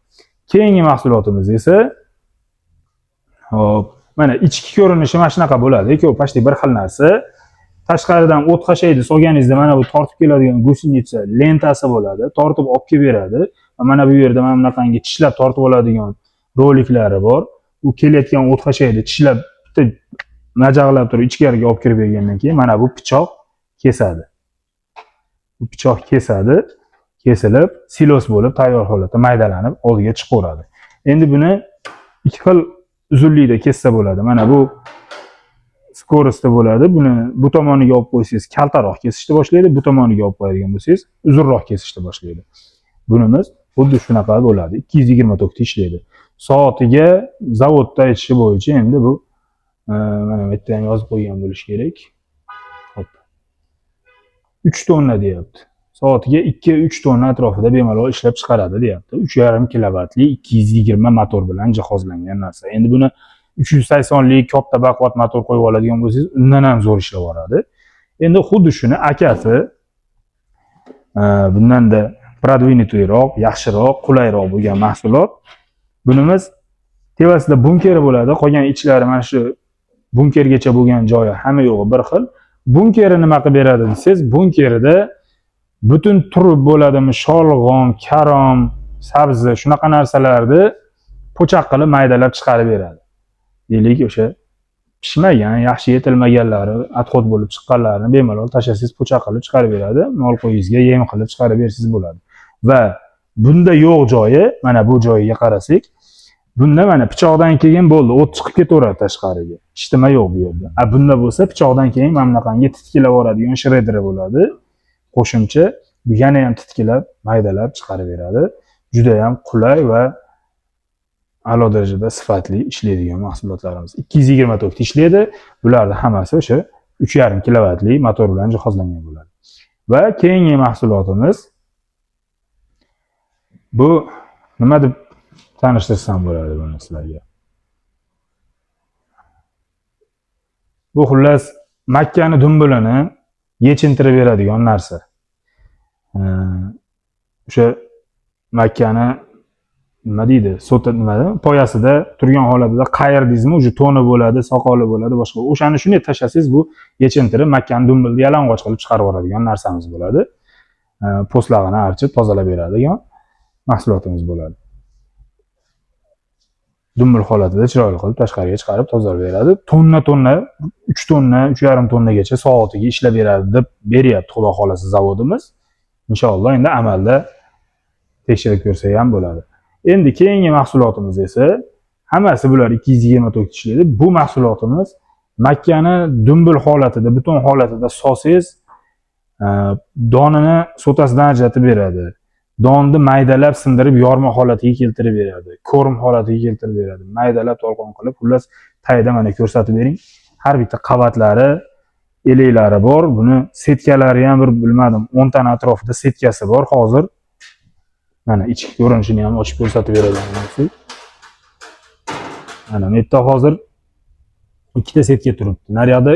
Keyingi mahsulotimiz esa, hop, mana ichki ko'rinishi mana shunaqa bo'ladi. Ikkovi почти bir xil narsa. Tashqaridan o't xashayni solganingizda mana bu tortib keladigan гусеница lentasi bo'ladi. Tortib olib kelib beradi. Va mana bu yerda mana bunaqangi tishlab tortib oladigan roliklari bor. U kelayotgan o't xashayni tishlab bitta majag'lab turib ichkariga olib kirib bergandan keyin mana bu pichoq kesadi. Bu pichoq kesadi, kesilib silos bo'lib tayyor holatda maydalanib oldiga chiqaveradi. Endi buni ikki xil uzunlikda kessa bo'ladi. Mana bu скорость da bo'ladi. Buni bu tomoniga olib qo'ysangiz kaltaroq kesishni boshlaydi, bu tomoniga olib qo'yadigan bo'lsangiz uzunroq kesishni boshlaydi. Bunimiz xuddi shunaqa bo'ladi. 220 tokda ishlaydi. Soatiga zavodda aytishi bo'yicha endi bu mana bu yerda ham yozib qo'ygan bo'lishi kerak. Hop. 3 tonna deyapti. Soatiga 2-3 tonna atrofida bemalol ishlab chiqaradi deyapti. 3,5 kilovatli 220 motor bilan jihozlangan narsa. Endi buni 380 lik katta baquvvat motor qo'yib oladigan bo'lsangiz, undan ham zo'r ishlab yuboradi. Endi xuddi shuni akasi bundanda продвинутый roq, yaxshiroq, qulayroq bo'lgan mahsulot. Bunimiz tepasida bunkeri bo'ladi, qolgan ichlari mana shu bunkergacha bo'lgan joyi hamma yo'g'i bir xil. Bunkeri nima qilib beradi desangiz, bunkerida butun turib bo'ladimi, sholg'om, karom, sabzi, shunaqa narsalarni po'chaq qilib maydalab chiqarib beradi. Deylik, o'sha pishmagan, yaxshi yetilmaganlari, отход bo'lib chiqqanlarini bemalol tashlasangiz po'chaq qilib chiqarib beradi. Mol qo'yingizga yem qilib chiqarib bersangiz bo'ladi. Va bunda yo'q joyi, mana bu joyiga qarasak, bunda mana pichoqdan keyin bo'ldi, o't chiqib ketaveradi tashqariga. Ishtima yo'q bu yerda. A bunda bo'lsa pichoqdan keyin mana bunaqangi titkilab yuboradigan shrederi bo'ladi. Qo'shimcha bu yana ham titkilab, maydalab chiqarib beradi. Juda ham qulay va a'lo darajada sifatli ishlaydigan mahsulotlarimiz. 220 tokda ishlaydi. Bularni hammasi o'sha 3,5 kilovatli motor bilan jihozlangan bo'ladi. Va keyingi mahsulotimiz bu nima deb tanishtirsam bo'ladi buni sizlarga? Bu xullas makkani dumbilini yechintirib beradigan narsa. O'sha makkani nima deydi, so'ta nimada poyasida turgan holatida qayirdingizmi, уже to'ni bo'ladi, soqoli bo'ladi, boshqa. O'shani shunday tashlasangiz, bu yechintirib makkani dumbilni yalang'och qilib chiqarib yuboradigan narsamiz bo'ladi. Po'stlag'ini archib tozalab beradigan mahsulotimiz bo'ladi. Dumbil holatida chiroyli qilib tashqariga chiqarib tozalab beradi. Tonna tonna, 3 tonna, 3,5 tonnagacha soatiga ishlab beradi deb beryapti, xudo xohlasa, zavodimiz. Inshaalloh, endi amalda tekshirib ko'rsak ham bo'ladi. Endi keyingi mahsulotimiz esa, hammasi bular 220 tok ishlaydi. Bu mahsulotimiz makkani dumbil holatida, butun holatida solsangiz, donini so'tasidan ajratib beradi. Donni maydalab, sindirib, yorma holatiga keltirib beradi. Корм holatiga keltirib beradi. Maydalab, tolqon qilib, xullas, tagida, mana, ko'rsatib bering. Har bitta qavatlari, eliklari bor. Buni setkalari ham bir, bilmadim, 10 tana atrofida setkasi bor hozir. Mana, ichki ko'rinishini ham ochib ko'rsatib beradigan bo'lsak. Mana bu yerda hozir ikkita setka turibdi. Naryoqda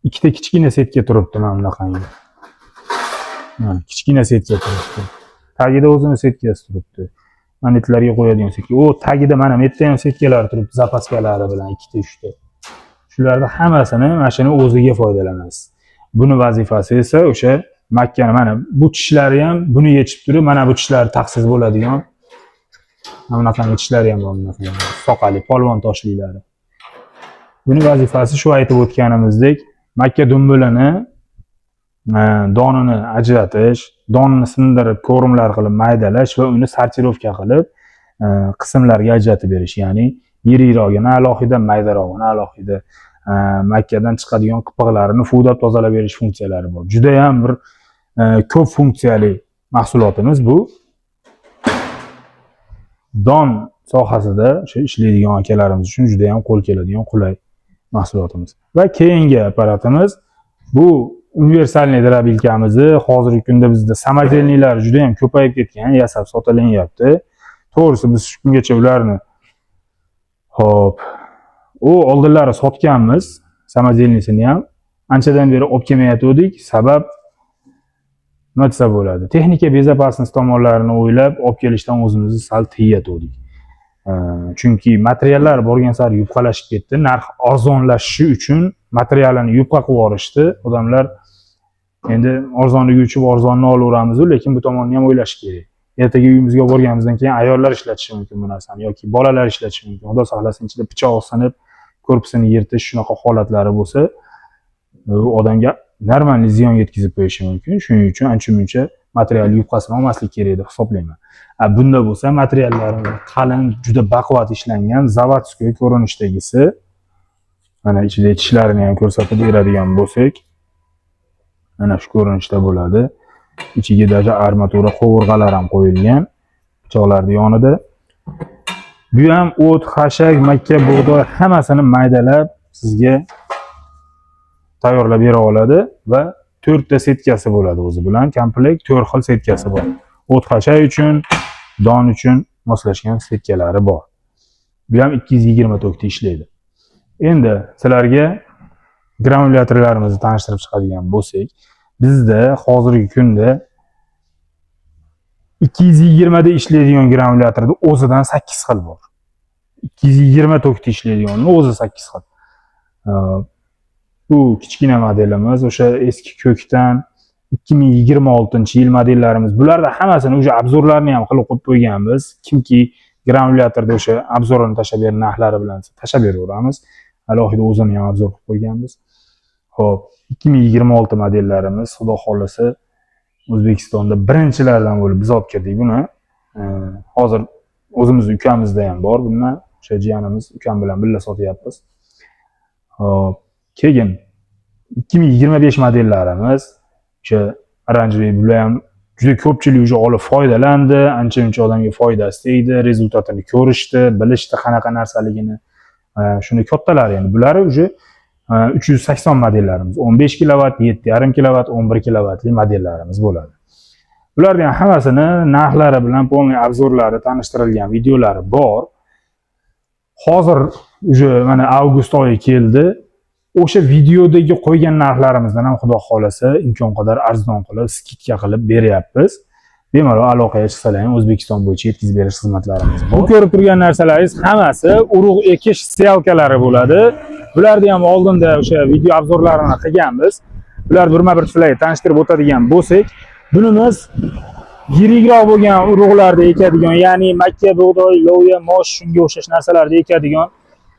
ikkita kichkina setka turibdi, mana bunaqangi. Mana, kichkina setka turibdi. Tagida o'zini setkasi turibdi. Monetlarga qo'yadigan setka. U tagida, mana bu yerda ham setkalar turibdi, запаска lari bilan ikkita, uchta. Shularni hammasini mana shuni o'ziga foydalanasiz. Buni vazifasi esa o'sha makkani, mana bu tishlari ham buni yechib turib, mana bu tishlari taqsiz bo'ladigan, mana bunaqangi tishlari ham bor, bunaqangi soqali, polvon toshlilari. Buni vazifasi shu aytib o'tganimizdek, makka dumbilini donini ajratish, donini sindirib, корм lar qilib maydalash va uni сортировка qilib, qismlarga ajratib berish, ya'ni yirikrog'ini alohida, maydarog'ini alohida, makkadan chiqadigan qipiqlarini uvdab tozalab berish funksiyalari bor. Judayam bir ko'p funksiyali mahsulotimiz bu. Don sohasida o'sha ishlaydigan akalarimiz uchun judayam qo'l keladigan, qulay mahsulotimiz. Va keyingi apparatimiz bu универсальный дробилка mizni. Hozirgi kunda bizda самодельный lar juda ham ko'payib ketgan, yasab sotilyapti. To'g'risi, biz shu kungacha ularni, hop, u oldinlari sotganmiz самодельный sini ham, anchadan beri olib kelmayotgandik. Sabab, nima desa bo'ladi, texnika безопасность tomonlarini o'ylab olib kelishdan o'zimizni sal tiyayotgandik. Chunki materiallar borgan sari yupqalashib ketdi. Narx arzonlashishi uchun materialini yupqa qilib yuborishdi odamlar. Endi arzonligi uchun arzonni olaveramizu, lekin bu tomonni ham o'ylash kerak. Ertaga uyimizga olib borganimizdan keyin ayollar ishlatishi mumkin bu narsani yoki bolalar ishlatishi mumkin. Xudo saqlasin, ichida pichoq sinib, korpusini yirtish, shunaqa holatlari bo'lsa, u odamga нормальный ziyon yetkazib qo'yishi mumkin. Shuning uchun ancha muncha material yupqasini olmaslik kerak deb hisoblayman. A bunda bo'lsa materiallari qalin, juda baquvvat ishlangan, заводской ko'rinishdagisi. Mana, ichida tishlarini ham ko'rsatib beradigan bo'lsak, mana shu ko'rinishda bo'ladi. Ichiga даже armatura qovurg'alar ham qo'yilgan pichoqlarni yonida. Bu ham o't, xashak, makka, bug'doy, hammasini maydalab sizga tayyorlab bera oladi va to'rtta setkasi bo'ladi o'zi bilan komplekt, to'rt xil setkasi bor. O't, xashak uchun, don uchun moslashgan setkalari bor. Bu ham 220 tokda ishlaydi. Endi sizlarga granulyatorlarimizni tanishtirib chiqadigan bo'lsak, bizda hozirgi kunda 220 da ishlaydigan granulyatorda o'zidan 8 xil bor. 220 tokda ishlaydiganni o'zi 8 xil. Bu kichkina modelimiz, o'sha eski ko'kdan 2026 yil modellarimiz. Bularda hammasini уже обзор larni ham qilib qo'yib qo'yganmiz. Kimki granulyatorda o'sha обзор ini tashlab ber, narxlari bilan tashlab beraveramiz. Alohida o'zini ham обзор qilib qo'yganmiz. Xo'p, 2026 modellarimiz, xudo xohlasa, O'zbekistonda birinchilardan bo'lib biz olib kirdik buni. Hozir o'zimizni ukamizda ham bor bundan. O'sha jiyanimiz, ukam bilan birga sotyapmiz. Xo'p, keyin 2025 modellarimiz, o'sha оранжевый, bular ham juda ko'pchilik уже olib foydalandi, ancha muncha odamga foydasi tegdi, результат ini ko'rishdi, bilishdi qanaqa narsaligini. Shuni kattalari endi bulari уже 380 modellarimiz, 15 kilovat, 7,5 kilovat, 11 kilovatli modellarimiz bo'ladi. Bularni ham hammasini narxlari bilan полный обзор lari tanishtirilgan videolari bor. Hozir уже mana avgust oyi keldi. O'sha videodagi qo'ygan narxlarimizdan ham, xudo xohlasa, imkon qadar arzon qilib, скидка qilib beryapmiz. Bemalol aloqaga chiqsalar ham, O'zbekiston bo'yicha yetkazib berish xizmatlarimiz bor. Bu ko'rib turgan narsalaringiz hammasi urug' ekish сеялка lari bo'ladi. Bularni ham oldinda o'sha video обзор larini qilganmiz. Bular birma-bir sizlarga tanishtirib o'tadigan bo'lsak, bunimiz Yirikroq bo'lgan urug'larni ekadigan, ya'ni makka, bug'doy, loviya, mosh, shunga o'xshash narsalarni ekadigan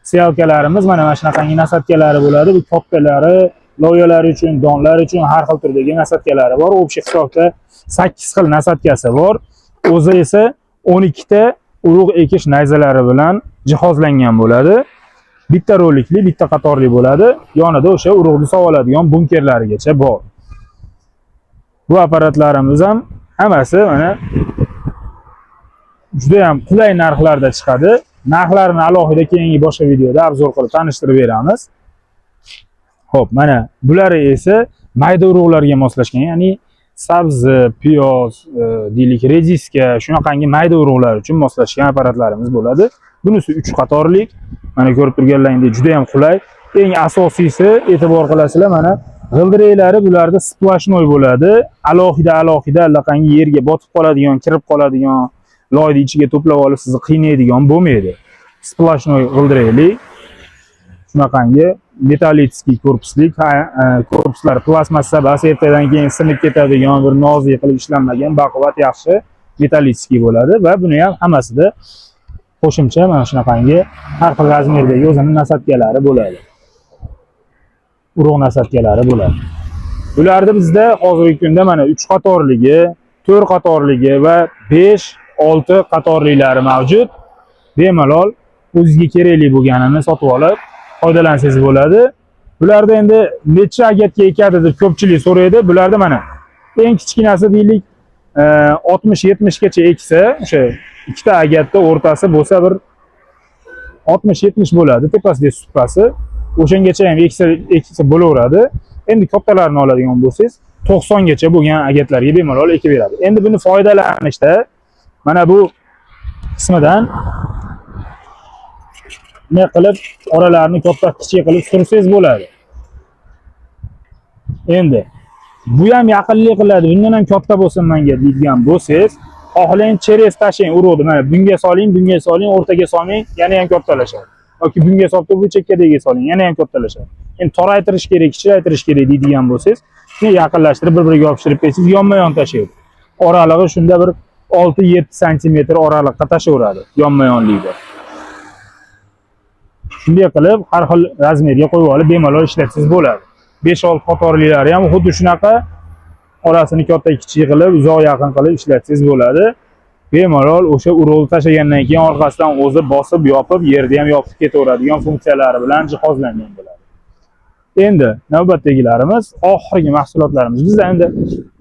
сеялка larimiz mana shunaqangi насадка lari bo'ladi. Bu kattalari loviyalar uchun, donlar uchun har xil turdagi насадка lari bor. Общий hisobda 8 xil насадка si bor. O'zi esa 12 ta urug' ekish nayzalari bilan jihozlangan bo'ladi. Bitta rolikli, bitta qatorli bo'ladi. Yonida o'sha urug'ni soladigan bunkerlarigacha bor. Bu apparatlarimiz ham hammasi mana juda ham qulay narxlarda chiqadi. Narxlarini alohida keyingi boshqa videoda обзор qilib tanishtirib beramiz. Xo'p, mana bulari esa mayda urug'larga moslashgan, ya'ni sabzi, piyoz, deylik, rediska, shunaqangi mayda urug'lar uchun moslashgan apparatlarimiz bo'ladi. Bunisi 3 qatorlik. Mana ko'rib turganlaringdek juda ham qulay. Eng asosiysi, e'tibor qilasizlar, mana g'ildiraklari bularda сплошной bo'ladi. Alohida alohida allaqangi yerga botib qoladigan, kirib qoladigan, loyni ichiga to'plab olib sizni qiynaydigan bo'lmaydi. Сплошной g'ildirakli, shunaqangi металлический korpuslik, korpuslar plastmassa bas, ertadan keyin sinib ketadigan bir nozik qilib ishlanmagan, baquvvat, yaxshi металлический bo'ladi va buni ham hammasida qo'shimcha mana shunaqangi har xil размер dagi o'zini насадка lari bo'ladi. Urug' насадка lari bo'ladi. Bularni bizda hozirgi kunda mana 3 qatorligi, 4 qatorligi va 5, 6 qatorliklari mavjud. Bemalol o'zizga kerakli bo'lganini sotib olib foydalansangiz bo'ladi. Bularda endi necha agatga ekadi deb ko'pchilik so'raydi. Bularda mana eng kichkinasi deylik, 60-70 gacha eksa, o'sha ikkita agatda o'rtasi bo'lsa bir 60-70 bo'ladi, tepasidagi suppasi. O'shangacha ham eksa bo'laveradi. Endi kattalarini oladigan bo'lsangiz, 90 gacha bo'lgan agatlarga bemalol ekib beradi. Endi buni foydalanishda mana bu qismidan bunday qilib oralarini katta kichik qilib sursangiz bo'ladi. Endi bu ham yaqinlik qiladi, bundan ham katta bo'lsin menga deydigan bo'lsangiz, xohlang через tashlang urug'ni, mana bunga soling, bunga soling, o'rtaga solmang, yana ham kattalashadi. Yoki bunga solib turib bu chekkadagiga soling, yana ham kattalashadi. Endi toraytirish kerak, kichraytirish kerak deydigan bo'lsangiz, shuni yaqinlashtirib bir-biriga yopishtirib qo'ysangiz, yonma-yon tashlaydi. Oralig'i shunda bir 6-7 santimetr oraliqqa tashlayveradi yonma-yonlikda. Shunday qilib har xil размер ga qo'yib olib bemalol ishlatsangiz bo'ladi. 5-6 qatorlilari ham xuddi shunaqa, orasini katta kichik qilib, uzoq yaqin qilib ishlatsangiz bo'ladi. Bemalol o'sha urug'ni tashlagandan keyin orqasidan o'zi bosib, yopib, yerda ham yopib ketaveradigan funksiyalari bilan jihozlangan bo'ladi. Endi navbatdagilarimiz oxirgi mahsulotlarimiz. Bizda endi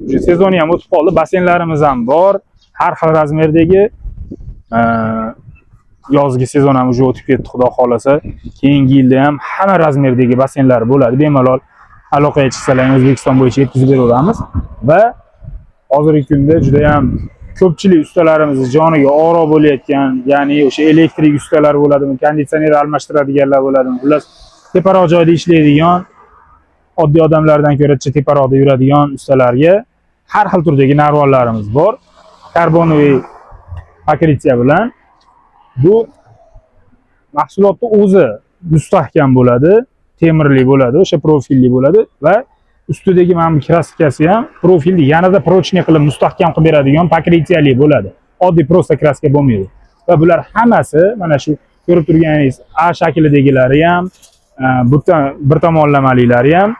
уже sezoni ham o'tib qoldi, basseynlarimiz ham bor, har xil размер dagi. Yozgi sezon ham уже o'tib ketdi, xudo xohlasa. Keyingi yilda ham hamma размер dagi basseynlar bo'ladi. Bemalol aloqaga chiqsalar, O'zbekiston bo'yicha yetkazib beraveramiz va hozirgi kunda juda ham ko'pchilik ustalarimizni joniga og'riq bo'layotgan, ya'ni o'sha elektrik ustalar bo'ladimi, konditsioner almashtiradiganlar bo'ladimi, xullas teparoq joyda ishlaydigan, oddiy odamlardan ko'ra teparoqda yuradigan ustalarga har xil turdagi narvollarimiz bor. Карбоновый покрытие bilan bu mahsulotni o'zi mustahkam bo'ladi, temirli bo'ladi, o'sha profilli bo'ladi va ustidagi mana bu краска si ham profilni yanada прочный qilib, mustahkam qilib beradigan покрытие li bo'ladi. Oddiy просто краска bo'lmaydi. Va bular hammasi mana shu ko'rib turganingiz A shaklidagilari ham, bir tomonlamalilari ham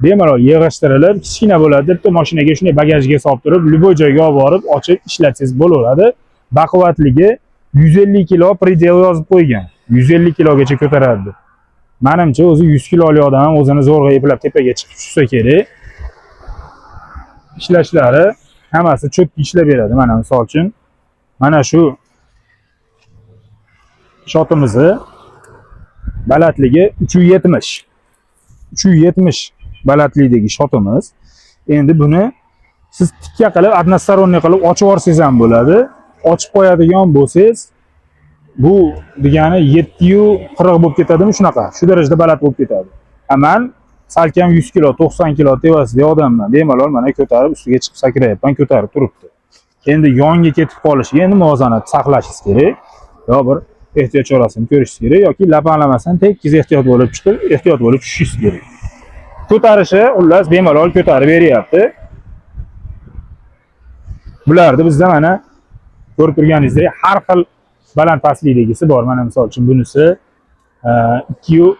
bemalol yig'ishtirilib, kichkina bo'ladi deb mashinaga shunday bagajga solib turib, любой joyga olib borib, ochib ishlatsangiz bo'laveradi. Baquvvatligi 150 kilo предел yozib qo'ygan. 150 kilogacha ko'taradi deb. Manimcha, o'zi 100 kiloli odam ham o'zini zo'rg'a eplab tepaga chiqib tushsa kerak. Ishlashlari hammasi cho'tki ishlab beradi. Mana misol uchun mana shu shotimizni balandligi 370. 370 balandlikdagi shotimiz. Endi buni siz tikka qilib, односторонний qilib ochib yuborsangiz ham bo'ladi. Ochib qo'yadigan bo'lsangiz, bu degani 740 bo'lib ketadimi shunaqa. Shu darajada baland bo'lib ketadi. A man salkam 100 kilo, 90 kilo tevasidagi odamman. Bemalol mana ko'tarib ustiga chiqib sakrayapman, ko'tarib turibdi. Endi yonga ketib qolishiga endi muvozanat saqlashingiz kerak. Yo bir ehtiyot chorasini ko'rishingiz kerak yoki lapanlamasdan tekis ehtiyot bo'lib chiqib, ehtiyot bo'lib tushishingiz kerak. Ko'tarishi xullas bemalol ko'tarib beryapti. Bularni bizda, mana, ko'rib turganingizdek, har xil baland pastlikdagisi bor. Mana, misol uchun, bunisi ikkiyu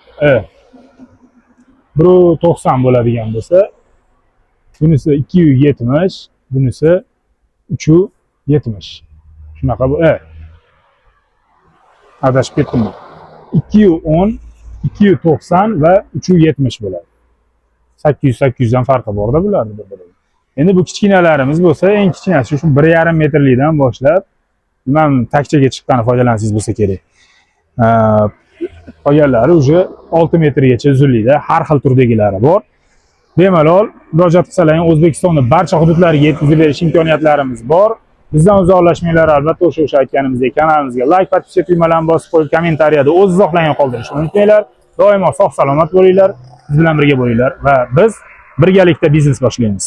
1,90 bo'ladigan bo'lsa, bunisi 2,70, bunisi 3,70. Shunaqa bu adashib ketdim. 2,10, 2,90 va 3,70 bo'ladi. 800 800 dan farqi borda bularni bir biriga. Endi bu kichkinalarimiz bo'lsa, eng kichkinasi shu 1,5 metrlikdan boshlab, bilmadim, takchaga chiqqani foydalansangiz bo'lsa kerak. Qolganlari уже 6 metrgacha uzunlikda har xil turdagilari bor. Bemalol murojaat qilsalaring, O'zbekistonni barcha hududlariga yetkazib berish imkoniyatlarimiz bor. Bizdan uzoqlashmanglar, albatta, o'sha aytganimizdek, kanalimizga layk, подписка tugmalarini bosib qo'yib, kommentariyada o'z izohlaringni qoldirishni unutmanglar. Doimo sog' salomat bo'linglar, biz bilan birga bo'linglar va biz birgalikda biznes boshlaymiz.